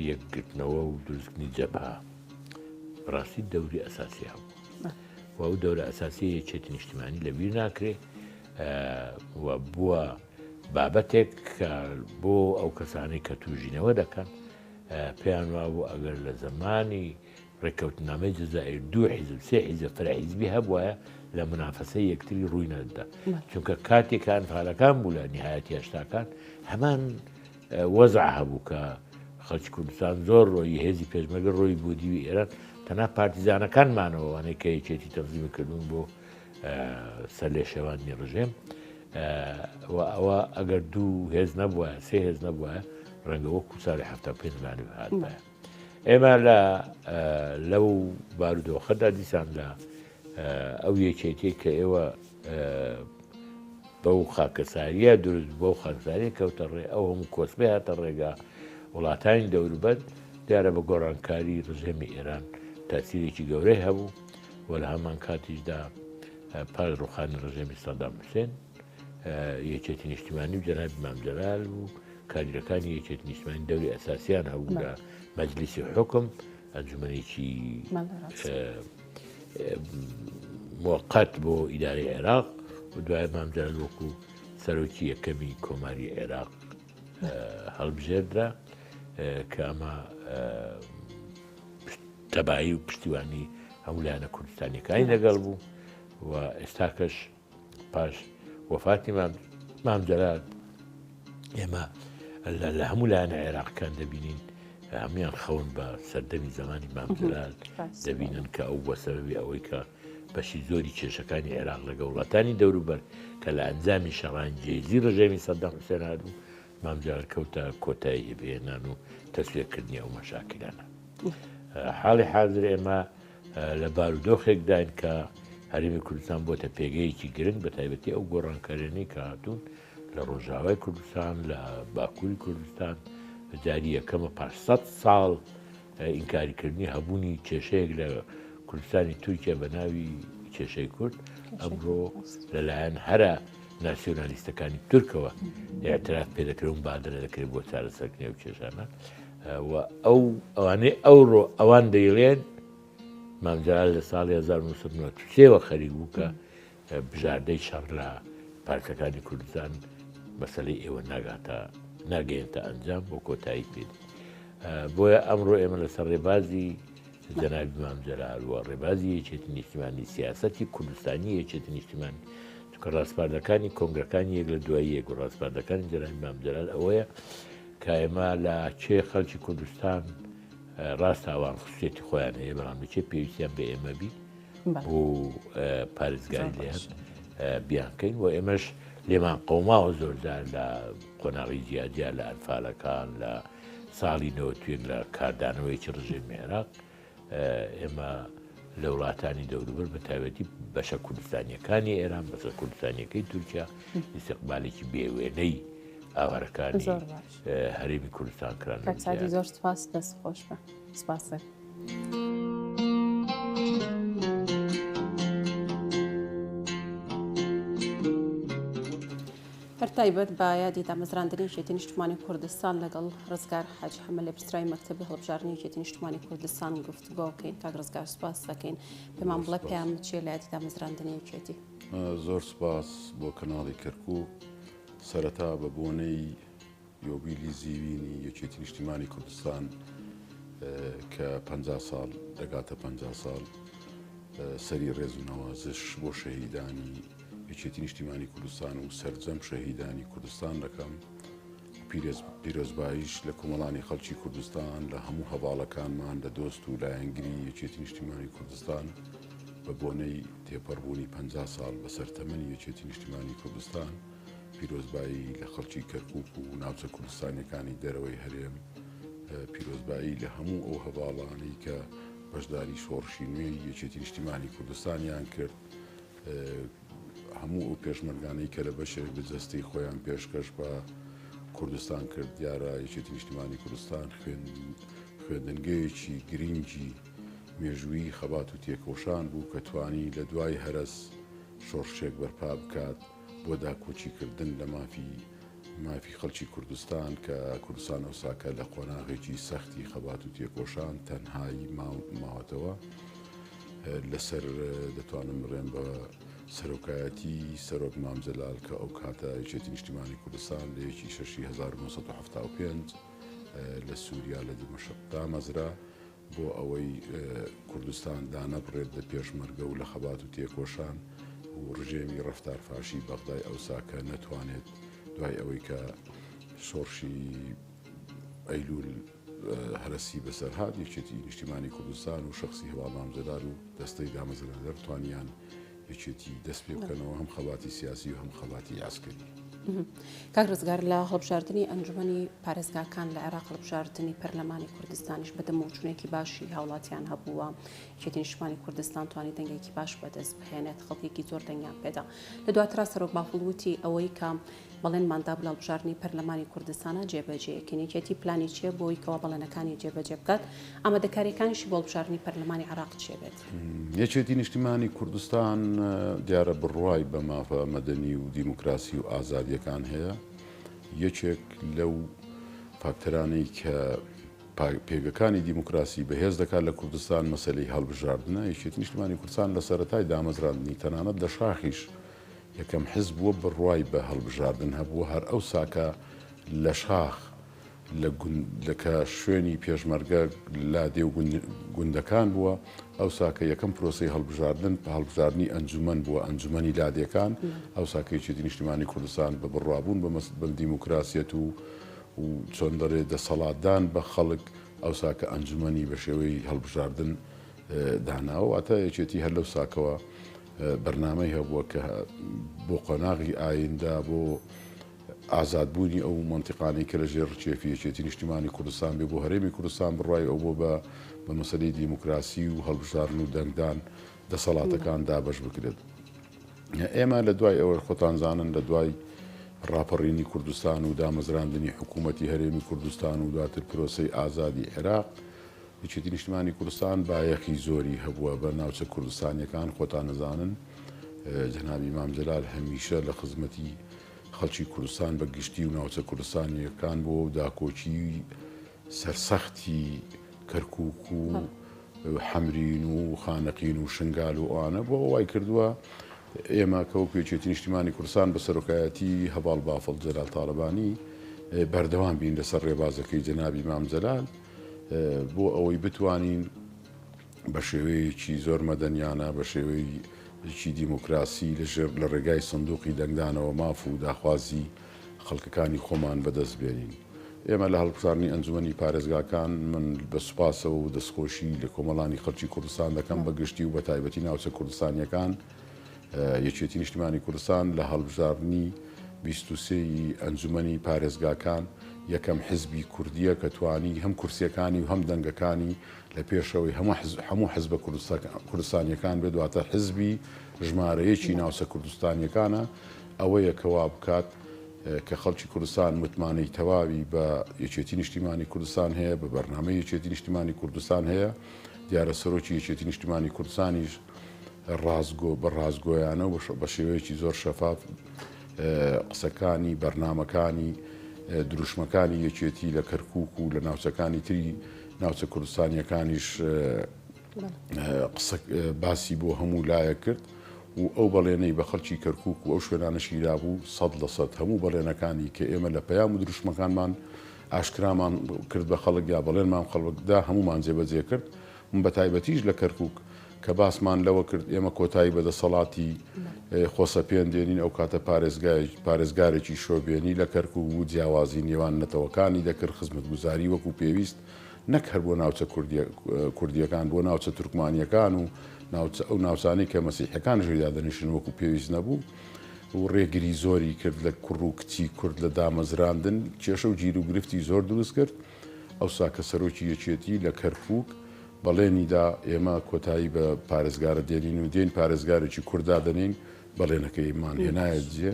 یەکگرتنەوە و دروستکردنی جەبهە بەڕاستی دەوری ئەساسی هەبوو و ئەو دەورە ئەساسی یەکێتی نیشتمانی لەبیر ناکرێ و بووە بابەتێک کە بۆ ئەو کەسانەی کە توژینەوە دەکەن پێیان وابوو ئەگەر لە زەمانی ڕێککەوتنامەی جەزائیر دوو حیزب سێ حیزب فرە حیزبی هەبوایە لە منافەسەی یەکتری ڕووی نەدەدا چونکە کاتێک کە ئەنفالەکان بوو لە نهایەتی هەشتاکان هەمان وەزع هەبوو کە خەڵکی کوردستان زۆر ڕۆیی هێزی پێشمەرگە ڕۆی بۆ دیوی ئێران تەنها پارتیزانەکان مانەوە وانەی کە یەکێتی تەنزیمی کردوون بۆ سەرلێشێواندنی ڕژێم و ئەوە ئەگەر دوو هێز نەبووە سێ هێز نەبووە ڕەنگە وەکو ساڵی 75 لانی بهاتبایە ئێمە لە لەو بارودۆخەدا دیسان لە ئەو یەکێتی کە ئێوە بەو خاکەساریە دروست بەو خاکساریە کەوتە ڕێ ئەو هەموو کۆسپێ هاتە ڕێگا وڵاتانی دەوروبەر دیارە بە گۆڕانکاری ڕژێمی ئێران تاسیرێکی گەورەی هەبوو و لە هەمان کاتیشدا پاش ڕوخانی ڕژێمی سەدام حوسێن یەکێتی نیشتیمانی و جەنابی مام جەلال و کادیرەکانی یەکێتی نیشتمانی دەوری ئەساسیان هەبوو لە مەجلیسی حوکم ئەنجومەنێکی موقت بۆ ئیدارەی عێراق و دوای مام جەلال وەکو سەرۆکی یەکەمی کۆماری عێراق هەڵبژێردرا کە ئەمە تەبایی و پشتیوانی هەموو لایەنە کوردستانیەکانی لەگەڵ بوو و ئێستاکەش پاش وەفاتی مام جەلال ئێمە لە هەموو لایەنە عێراقەکان دەبینین هەمویان خەون بە سەردەمی زمانی مام جەلال دەبینن کە ئەو بە سەبەبی ئەوەی کە بەشی زۆری کێشەکانی عێراق لەگە وڵاتانی دەوروبەر کە لە ئەنجامی شەڕانگێزی ڕژێمی سەدام حوسێن هاتبوو مام جەلال کەوتە کۆتایی پێهێنان و تەسویەکردنی ئەو مەشاکیلانە. حاڵی حازر ئێمە لە بارودۆخێکداین کە هەرێمی کوردستان بۆتە پێگەیەکی گرنگ بە تایبەتی ئەو گۆڕانکاریانەی کە هاتوون لە ڕۆژاوای کوردستان لە باکووری کوردستان جاری یەکەمە پاش سە ساڵ ئینکاریکردنی هەبوونی کێشەیەک لە کوردستانی تورکیا بە ناوی کێشەی کورد ئەمڕۆ لەلایەن هەرە ناسیۆنالیستەکانی تورکەوە اعتراف پێ دەکرێت و مبادرە دەکرێت بۆ چارەسەرکردنی ئەو کێشانە و ئەو ئەوانەی ئەوڕۆ ئەوان دەیڵێن مام جەلال لە ساڵی 1993 وە خەریک بوو کە بژاردەی شەڕ لە پارچەکانی کوردستان مەسەلەی ئێوە ناگاتە ناگەیەنتە ئەنجام بۆ کۆتایی پێ بۆیە ئەمڕۆ ئێمە لەسەر ڕێبازی جەنابی مام جەلال و ڕێبازی یەکێتی نیشتیمانی سیاسەتی کوردستانی یەکێتی نیشتیمانی چونکە ڕاسپاردەکانی کۆنگرەکانی یەک لە دوای یەک و ڕاسپاردەکانی جەنابی مام جەلال ئەوەیە کە ئێمە لە کێ خەڵکی کوردستان ڕاستە ئەوان خصوصیەتی خۆیان هەیە بەڵام لە کێ پێویستیان بە ئێمە بی بۆ پارێزگاری لێیان بیانکەین و ئێمەش لێمان قەوماوە زۆرجار لە قۆناغی جیاجیا لە ئەنفالەکان لە ساڵی نەوەتوێک لە کاردانەوەیەکی ڕژێمی عێراق ئێمە لە وڵاتانی دەوروبەر بە تایبەتی بەشە کوردستانیەکانی ئێران بەسە کوردستانیەکەی تورکیا ئیسیقبالێکی بێوێنەی ئاوارەکانی هەرێمی کوردستان کران. زۆر سپاس دەست خۆش بە سپاس. هەر تایبەت بە یادی دامەزراندنی یەکێتی نیشتمانی کوردستان لەگەڵ ڕزگار حاجی حەمە لێپرسراوی مەکتەبی هەڵبژاردنی یەکێتی نیشتمانی کوردستان گفتوگۆ بکەین. کاک ڕزگار سوپاس دەکەین. پێمان بڵێ پەیامت چییە لە یادی دامەزراندنی یەکێتی؟ زۆر سوپاس بۆ کەناڵی کەرکوک. سەرەتا بە بۆنەی یۆبیلی زیوینی یەکێتی نیشتیمانی کوردستان کە 50 ساڵ دەگاتە 50 ساڵ سەری ڕێز و نەوازش بۆ شەهیدانی یەکێتی نیشتیمانی کوردستان و سەرجەم شەهیدانی کوردستان دەکەم پیرۆزباییش لە کۆمەڵانی خەڵکی کوردستان لە هەموو هەواڵەکانمان لە دۆست و لایەنگری یەکێتی نیشتیمانی کوردستان بە بۆنەی تێپەڕبوونی 50 ساڵ بەسەر تەمەنی یەکێتی نیشتیمانی کوردستان پیرۆزبایی لە خەڵکی کەرکوک و ناوچە کوردستانیەکانی دەرەوەی هەرێم، پیرۆزبایی لە هەموو ئەو هەڤاڵانەی کە بەشداری شۆڕشی نوێی یەکێتی نیشتیمانی کوردستانیان کرد، هەموو ئەو پێشمەرگانەی کە لە بەشێک لە جەستەی خۆیان پێشکەش بە کوردستان کرد. دیارە یەکێتی نیشتیمانی کوردستان خوێندنگەیەکی گرنگی مێژوویی خەبات و تێکۆشان بوو کە توانی لە دوای هەرەس شۆڕشێک بەرپا بکات. بۆ داکۆکیکردن لە مافی مافی خەڵکی کوردستان کە کوردستان ئەوساکە لە قۆناغێکی سەختی خەبات و تێکۆشان تەنهایی ماوەتەوە لەسەر دەتوانم بڵێم بە سەرۆکایەتی سەرۆک مام جەلال کە ئەو کاتە یەکێتی نیشتیمانی کوردستان لە یەکی شەشی 1975 لە سووریا لە دیمەشق دامەزرا بۆ ئەوەی کوردستان دانەبڕێت لە پێشمەرگە و لە خەبات و تێکۆشان و ڕژێمی ڕەفتارفاشی بەغدای ئەوسا کە نەتوانێت دوای ئەوەی کە شۆڕشی ئەیلول هەرەسی بەسەر هات یەکێتی نیشتیمانی کوردستان و شخصی هەواڵ مام جەلال و دەستەی دامەزرێنەر توانیان یەکێتی دەست پێ بکەنەوە هەم خەباتی سیاسی و هەم خەباتی عەسکەری. کاک ڕزگار لە هەڵبژاردنی ئەنجومەنی پارێزگاکان لە عێراق هەڵبژاردنی پەرلەمانی کوردستانیش بە دەمەوچونێکی باشی هاوڵاتیان هەبووە یەکێتی نیشتمانی کوردستان توانی دەنگێکی باش بەدەست بهێنێت خەڵکێکی زۆر دەنگیان پێدا لە دواترا سەرۆک بافڵ وتی ئەوەی کە بەڵێنمان دابوو لە هەڵبژاردنی پەرلەمانی کوردستانا جێبەجێیەکەین. یەکێتی پلانی چییە بۆ ئەوەی کەوا بەڵێنەکانی جێبەجێ بکات؟ ئامادەکارییەکانیشی بۆ هەڵبژاردنی پەرلەمانی عێراق چییە بێت؟ یەکێتی نیشتیمانی کوردستان دیارە بڕوای بە مافە مەدەنی و دیموکراسی و ئازادییەکان هەیە. یەکێک لەو فاکتەرانەی کە پێگەکانی دیموکراسی بەهێز دەکات لە کوردستان مەسەلەی هەڵبژاردنە. یەکێتی نیشتیمانی کوردستان لە سەرەتای دامەزراندنی تەنانەت لە شاخیش یەکەم حزب بووە بڕوای بە هەڵبژاردن هەبووە هەر ئەوسا کە لە شاخ لە گوند کە شوێنی پێشمەرگە لادێ و گوندەکان بووە ئەوسا کە یەکەم پرۆسەی هەڵبژاردن بە هەڵبژاردنی ئەنجومەن بووە ئەنجومەنی لادێکان ئەوسا کە یەکێتی نیشتیمانی کوردستان بە بڕوابوون بە بە دیموکراسیەت و و چۆن دەڵێ دەسەڵاتدان بە خەڵک ئەوسا کە ئەنجومەنی بە شێوەی هەڵبژاردن داناوە واتە یەکێتی هەر لەو ساکەوە بەرنامەی هەبووە کە بۆ قۆناغی ئایندە بۆ ئازادبوونی ئەو مەنتیقانەی کە لە ژێر ڕکێفی یەکێتی نیشتیمانی کوردستان بێ بۆ هەرێمی کوردستان بڕوای ئەو بۆ بە بە مەسەلەی دیموکراسی و هەڵبژاردن و دەنگدان دەسەڵاتەکان دابەش بکرێت. ئێمە لە دوای ئەوە خۆتان زانن لە دوای ڕاپەڕینی کوردستان و دامەزراندنی حکوومەتی هەرێمی کوردستان و دواتر پرۆسەی ئازادی عێراق یەکێتی نیشتمانی کوردستان بایەخی زۆری هەبووە بە ناوچە کوردستانیەکان، خۆتان ئەزانن جەنابی مام جەلال هەمیشە لە خزمەتی خەڵکی کوردستان بە گشتی و ناوچە کوردستانیەکان بووە و داکۆکی سەرسەختی کەرکوک و حەمرین و خانەقین و شنگال و ئەوانە بۆ وای کردووە ئێمە کە وەکو یەکێتی نیشتیمانی کوردستان بە سەرۆکایەتی هەڤاڵ بافڵ جەلال تاڵەبانی بەردەوام بین لەسەر ڕێبازەکەی جەنابی مام جەلال بۆ ئەوەی بتوانین بە شێوەیەکی زۆر مەدەنیانە بە شێوەیەکی دیموکراسی لە ژێر لە ڕێگای سندوقی دەنگدانەوە ماف و داخوازی خەڵکەکانی خۆمان بەدەست بێنین. ئێمە لە هەڵبژاردنی ئەنجومەنی پارێزگاکان من بە سوپاسەوە و دەستخۆشی لە کۆمەڵانی خەڵکی کوردستان دەکەم بە گشتی و بە تایبەتی ناوچە کوردستانیەکان یەکێتی نیشتیمانی کوردستان لە هەڵبژاردنی 23 ی ئەنجومەنی پارێزگاکان یەکەم حزبی کوردیە کە توانی هەم کورسیەکانی و هەم دەنگەکانی لە پێشەوەی هەموو حزبە کوردستانیەکان بێت واتە حزبی ژمارە یەکی ناوچە کوردستانیەکانە ئەوەیە کە وا بکات کە خەڵکی کوردستان متمانەی تەواوی بە یەکێتی نیشتیمانی کوردستان هەیە بە بەرنامەی یەکێتی نیشتیمانی کوردستان هەیە دیارە سەرۆکی یەکێتی نیشتیمانی کوردستانیش ڕاستگۆ بە ڕاستگۆیانە و بە شێوەیەکی زۆر شەفاف قسەکانی، بەرنامەکانی، دروشمەکانی یەکێتی لە کەرکووک و لە ناوچەکانی تری ناوچە کوردستانیەکانیش قسە باسی بۆ هەموو لایەک کرد و ئەو بەڵێنەی بە خەڵکی کەرکووک و ئەو شوێنانەشی دابوو 100% هەموو بەڵێنەکانی کە ئێمە لە پەیام و دروشمەکانمان ئاشکرامان کرد بە خەڵک یا بەڵێنمان خەڵکدا هەمومان جێبەجێ کرد بە تایبەتیش لە کەرکوک کە باسمان لەوە کرد ئێمە کۆتایی بە دەسەڵاتی خۆسەپێن دێنین ئەو کاتە پارێزگارێکی شۆڤێنی لە کەرکوک بوو جیاوازی نێوان نەتەوەکانی دەکرد خزمەتگوزاری وەکو پێویست نەک هەر بۆ ناوچە کوردیەکان بۆ ناوچە تورکمانیەکان و ناوچە ئەو ناوچانەی کە مەسیحەکان ژێردا دەنیشن وەکو پێویست نەبوو و ڕێگری زۆری کرد لە کوڕ و کچی کورد لە دامەزراندن کێشە و گیروگرفتی زۆر دروست کرد. ئەوسا کە سەرۆکی یەکێتی لە کەرکووک بەڵێنی دا ئێمە کۆتایی بە پارێزگارە دێنین و دێین پارێزگارێکی کورد دادەنێین، بەڵێنەکەیمان هێنایە جێ.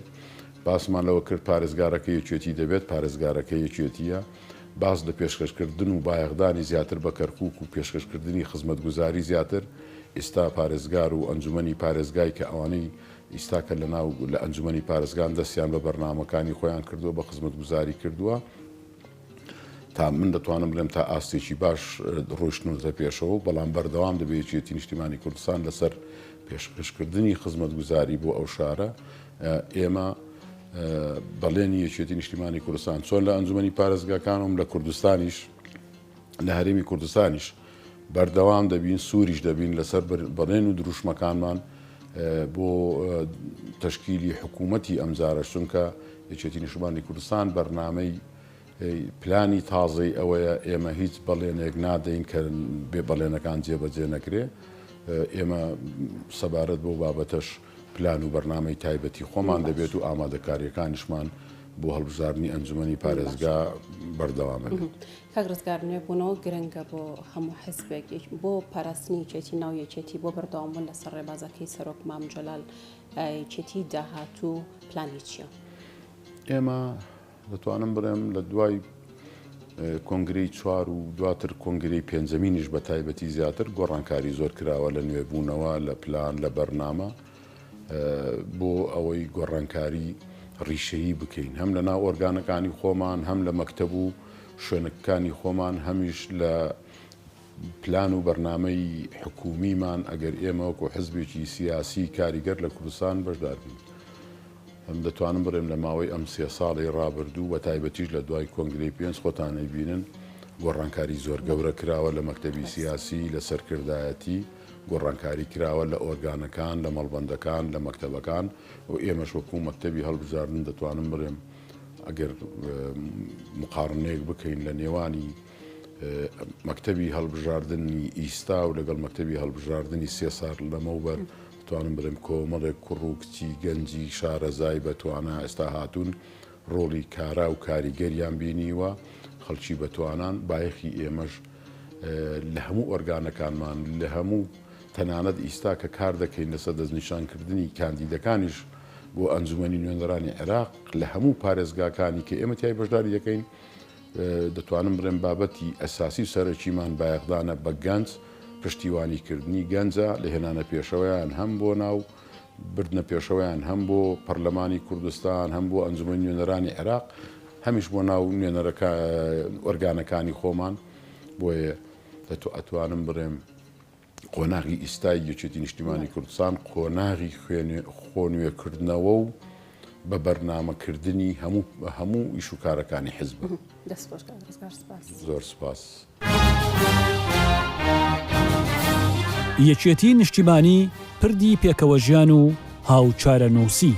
باسمان لەوە کرد پارێزگارەکە یەکێتی دەبێت، پارێزگارەکە یەکێتییە. باس لە پێشکەشکردن و بایەخدانی زیاتر بە کەرکووک و پێشکەشکردنی خزمەتگوزاری زیاتر، ئیستا پارێزگار و ئەنجومەنی پارێزگای کە ئەوانەی ئیستا کە لەناو لە ئەنجومەنی پارێزگان دەستیان بە بەرنامەکانی خۆیان کردووە، بە خزمەتگوزاری کردووە. تا من دەتوانم بڵێم تا ئاستێکی باش ڕۆیشتنۆتە پێشەوە، بەڵام بەردەوام دەبێت یەکێتی نیشتیمانی کوردستان لەسەر پێشکەشکردنی خزمەتگوزاری بۆ ئەو شارە. ئێمە بەڵێنی یەکێتی نیشتیمانی کوردستان چۆن لە ئەنجومەنی پارێزگاکان و لە کوردستانیش لە هەرێمی کوردستانیش بەردەوام دەبین، سووریش دەبین لەسەر بەڵێن و دروشمەکانمان بۆ تەشکیلی حکوومەتی ئەمجارەش، چونکە یەکێتی نیشتمانی کوردستان بەرنامەی پلانی تازەی ئەوەیە ئێمە هیچ بەڵێنێک نادەین کە بێ بەڵێنەکان جێبەجێ نەکرێ. ئێمە سەبارەت بەو بابەتەش پلان و بەرنامەی تایبەتی خۆمان دەبێت و ئامادەکارییەکانیشمان بۆ هەڵبژاردنی ئەنجومەنی پارێزگا بەردەوامە بێت. کاک ڕزگار نوێبوونەوە گرنگە بۆ هەموو حزبێک، بۆ پاراستنی یەکێتی ناو یەکێتی، بۆ بەردەوامبوون لەسەر ڕێبازەکەی سەرۆک مام جەلال، یەکێتی داهاتوو پلانی چییە؟ ئێمە دەتوانم بڵێم لە دوای کۆنگرەی چوار و دواتر کۆنگرەی پێنجەمینیش بە تایبەتی زیاتر گۆڕانکاری زۆر کراوە لە نوێبوونەوە لە پلان لە بەرنامە بۆ ئەوەی گۆڕانکاری ڕیشەیی بکەین هەم لە ناو ئۆرگانەکانی خۆمان هەم لە مەکتەب و شوێنەکانی خۆمان هەمیش لە پلان و بەرنامەی حکومیمان ئەگەر ئێمە وەکو حزبێکی سیاسی کاریگەر لە کوردستان بەشدار بین. دەتوانم بڵێم لە ماوەی ئەم سێ ساڵەی ڕابردوو بە تایبەتیش لە دوای کۆنگرەی پێنج خۆتان ئەیبینن گۆڕانکاری زۆر گەورە کراوە لە مەکتەبی سیاسی لە سەرکردایەتی گۆڕانکاری کراوە لە ئۆرگانەکان لە مەڵبەندەکان لە مەکتەبەکان و ئێمەش وەکو مەکتەبی هەڵبژاردن دەتوانم بڵێم ئەگەر مقارنەیەک بکەین لە نێوانی مەکتەبی هەڵبژاردنی ئیستا و لەگەڵ مەکتەبی هەڵبژاردنی سێ ساڵ لەمەوبەر دەتوانم بڵێم کۆمەڵێک کوڕ و کچی گەنجی شارەزای بەتوانا ئێستا هاتوون ڕۆڵی کارا و کاریگەریان بینیوە، خەڵکی بەتوانان، بایەخی ئێمەش لە هەموو ئۆرگانەکانمان لە هەموو تەنانەت ئیستا کە کار دەکەین لەسەر دەستنیشانکردنی کاندیدەکانیش بۆ ئەنجومەنی نوێنەرانی عێراق لە هەموو پارێزگاکانی کە ئێمە تیای بەشداری دەکەین دەتوانم بڵێم بابەتی ئەساسی و سەرەکیمان بایەخدانە بە گەنج، پشتیوانی کردنی گەنجە لە هێنانە پێشەوەیان هەم بۆ ناو بردنە پێشەوەیان هەم بۆ پەرلەمانی کوردستان هەم بۆ ئەنجومەنی نوێنەرانی عێراق هەمیش بۆ ناو نوێنەرەکە ئۆرگانەکانی خۆمان بۆیە دەتو ئەتوانم بڵێم قۆناغی ئیستای یەکێتی نیشتیمانی کوردستان قۆناغی خۆنوێکردنەوە و بە بەرنامەکردنی هەموو هەموو ئیش و کارەکانی حزبە. دەست خۆش کاک ڕزگار سپاس. زۆر سپاس. یەکێتی نیشتیمانی پردی پێکەوەژیان و هاوچارەنووسی.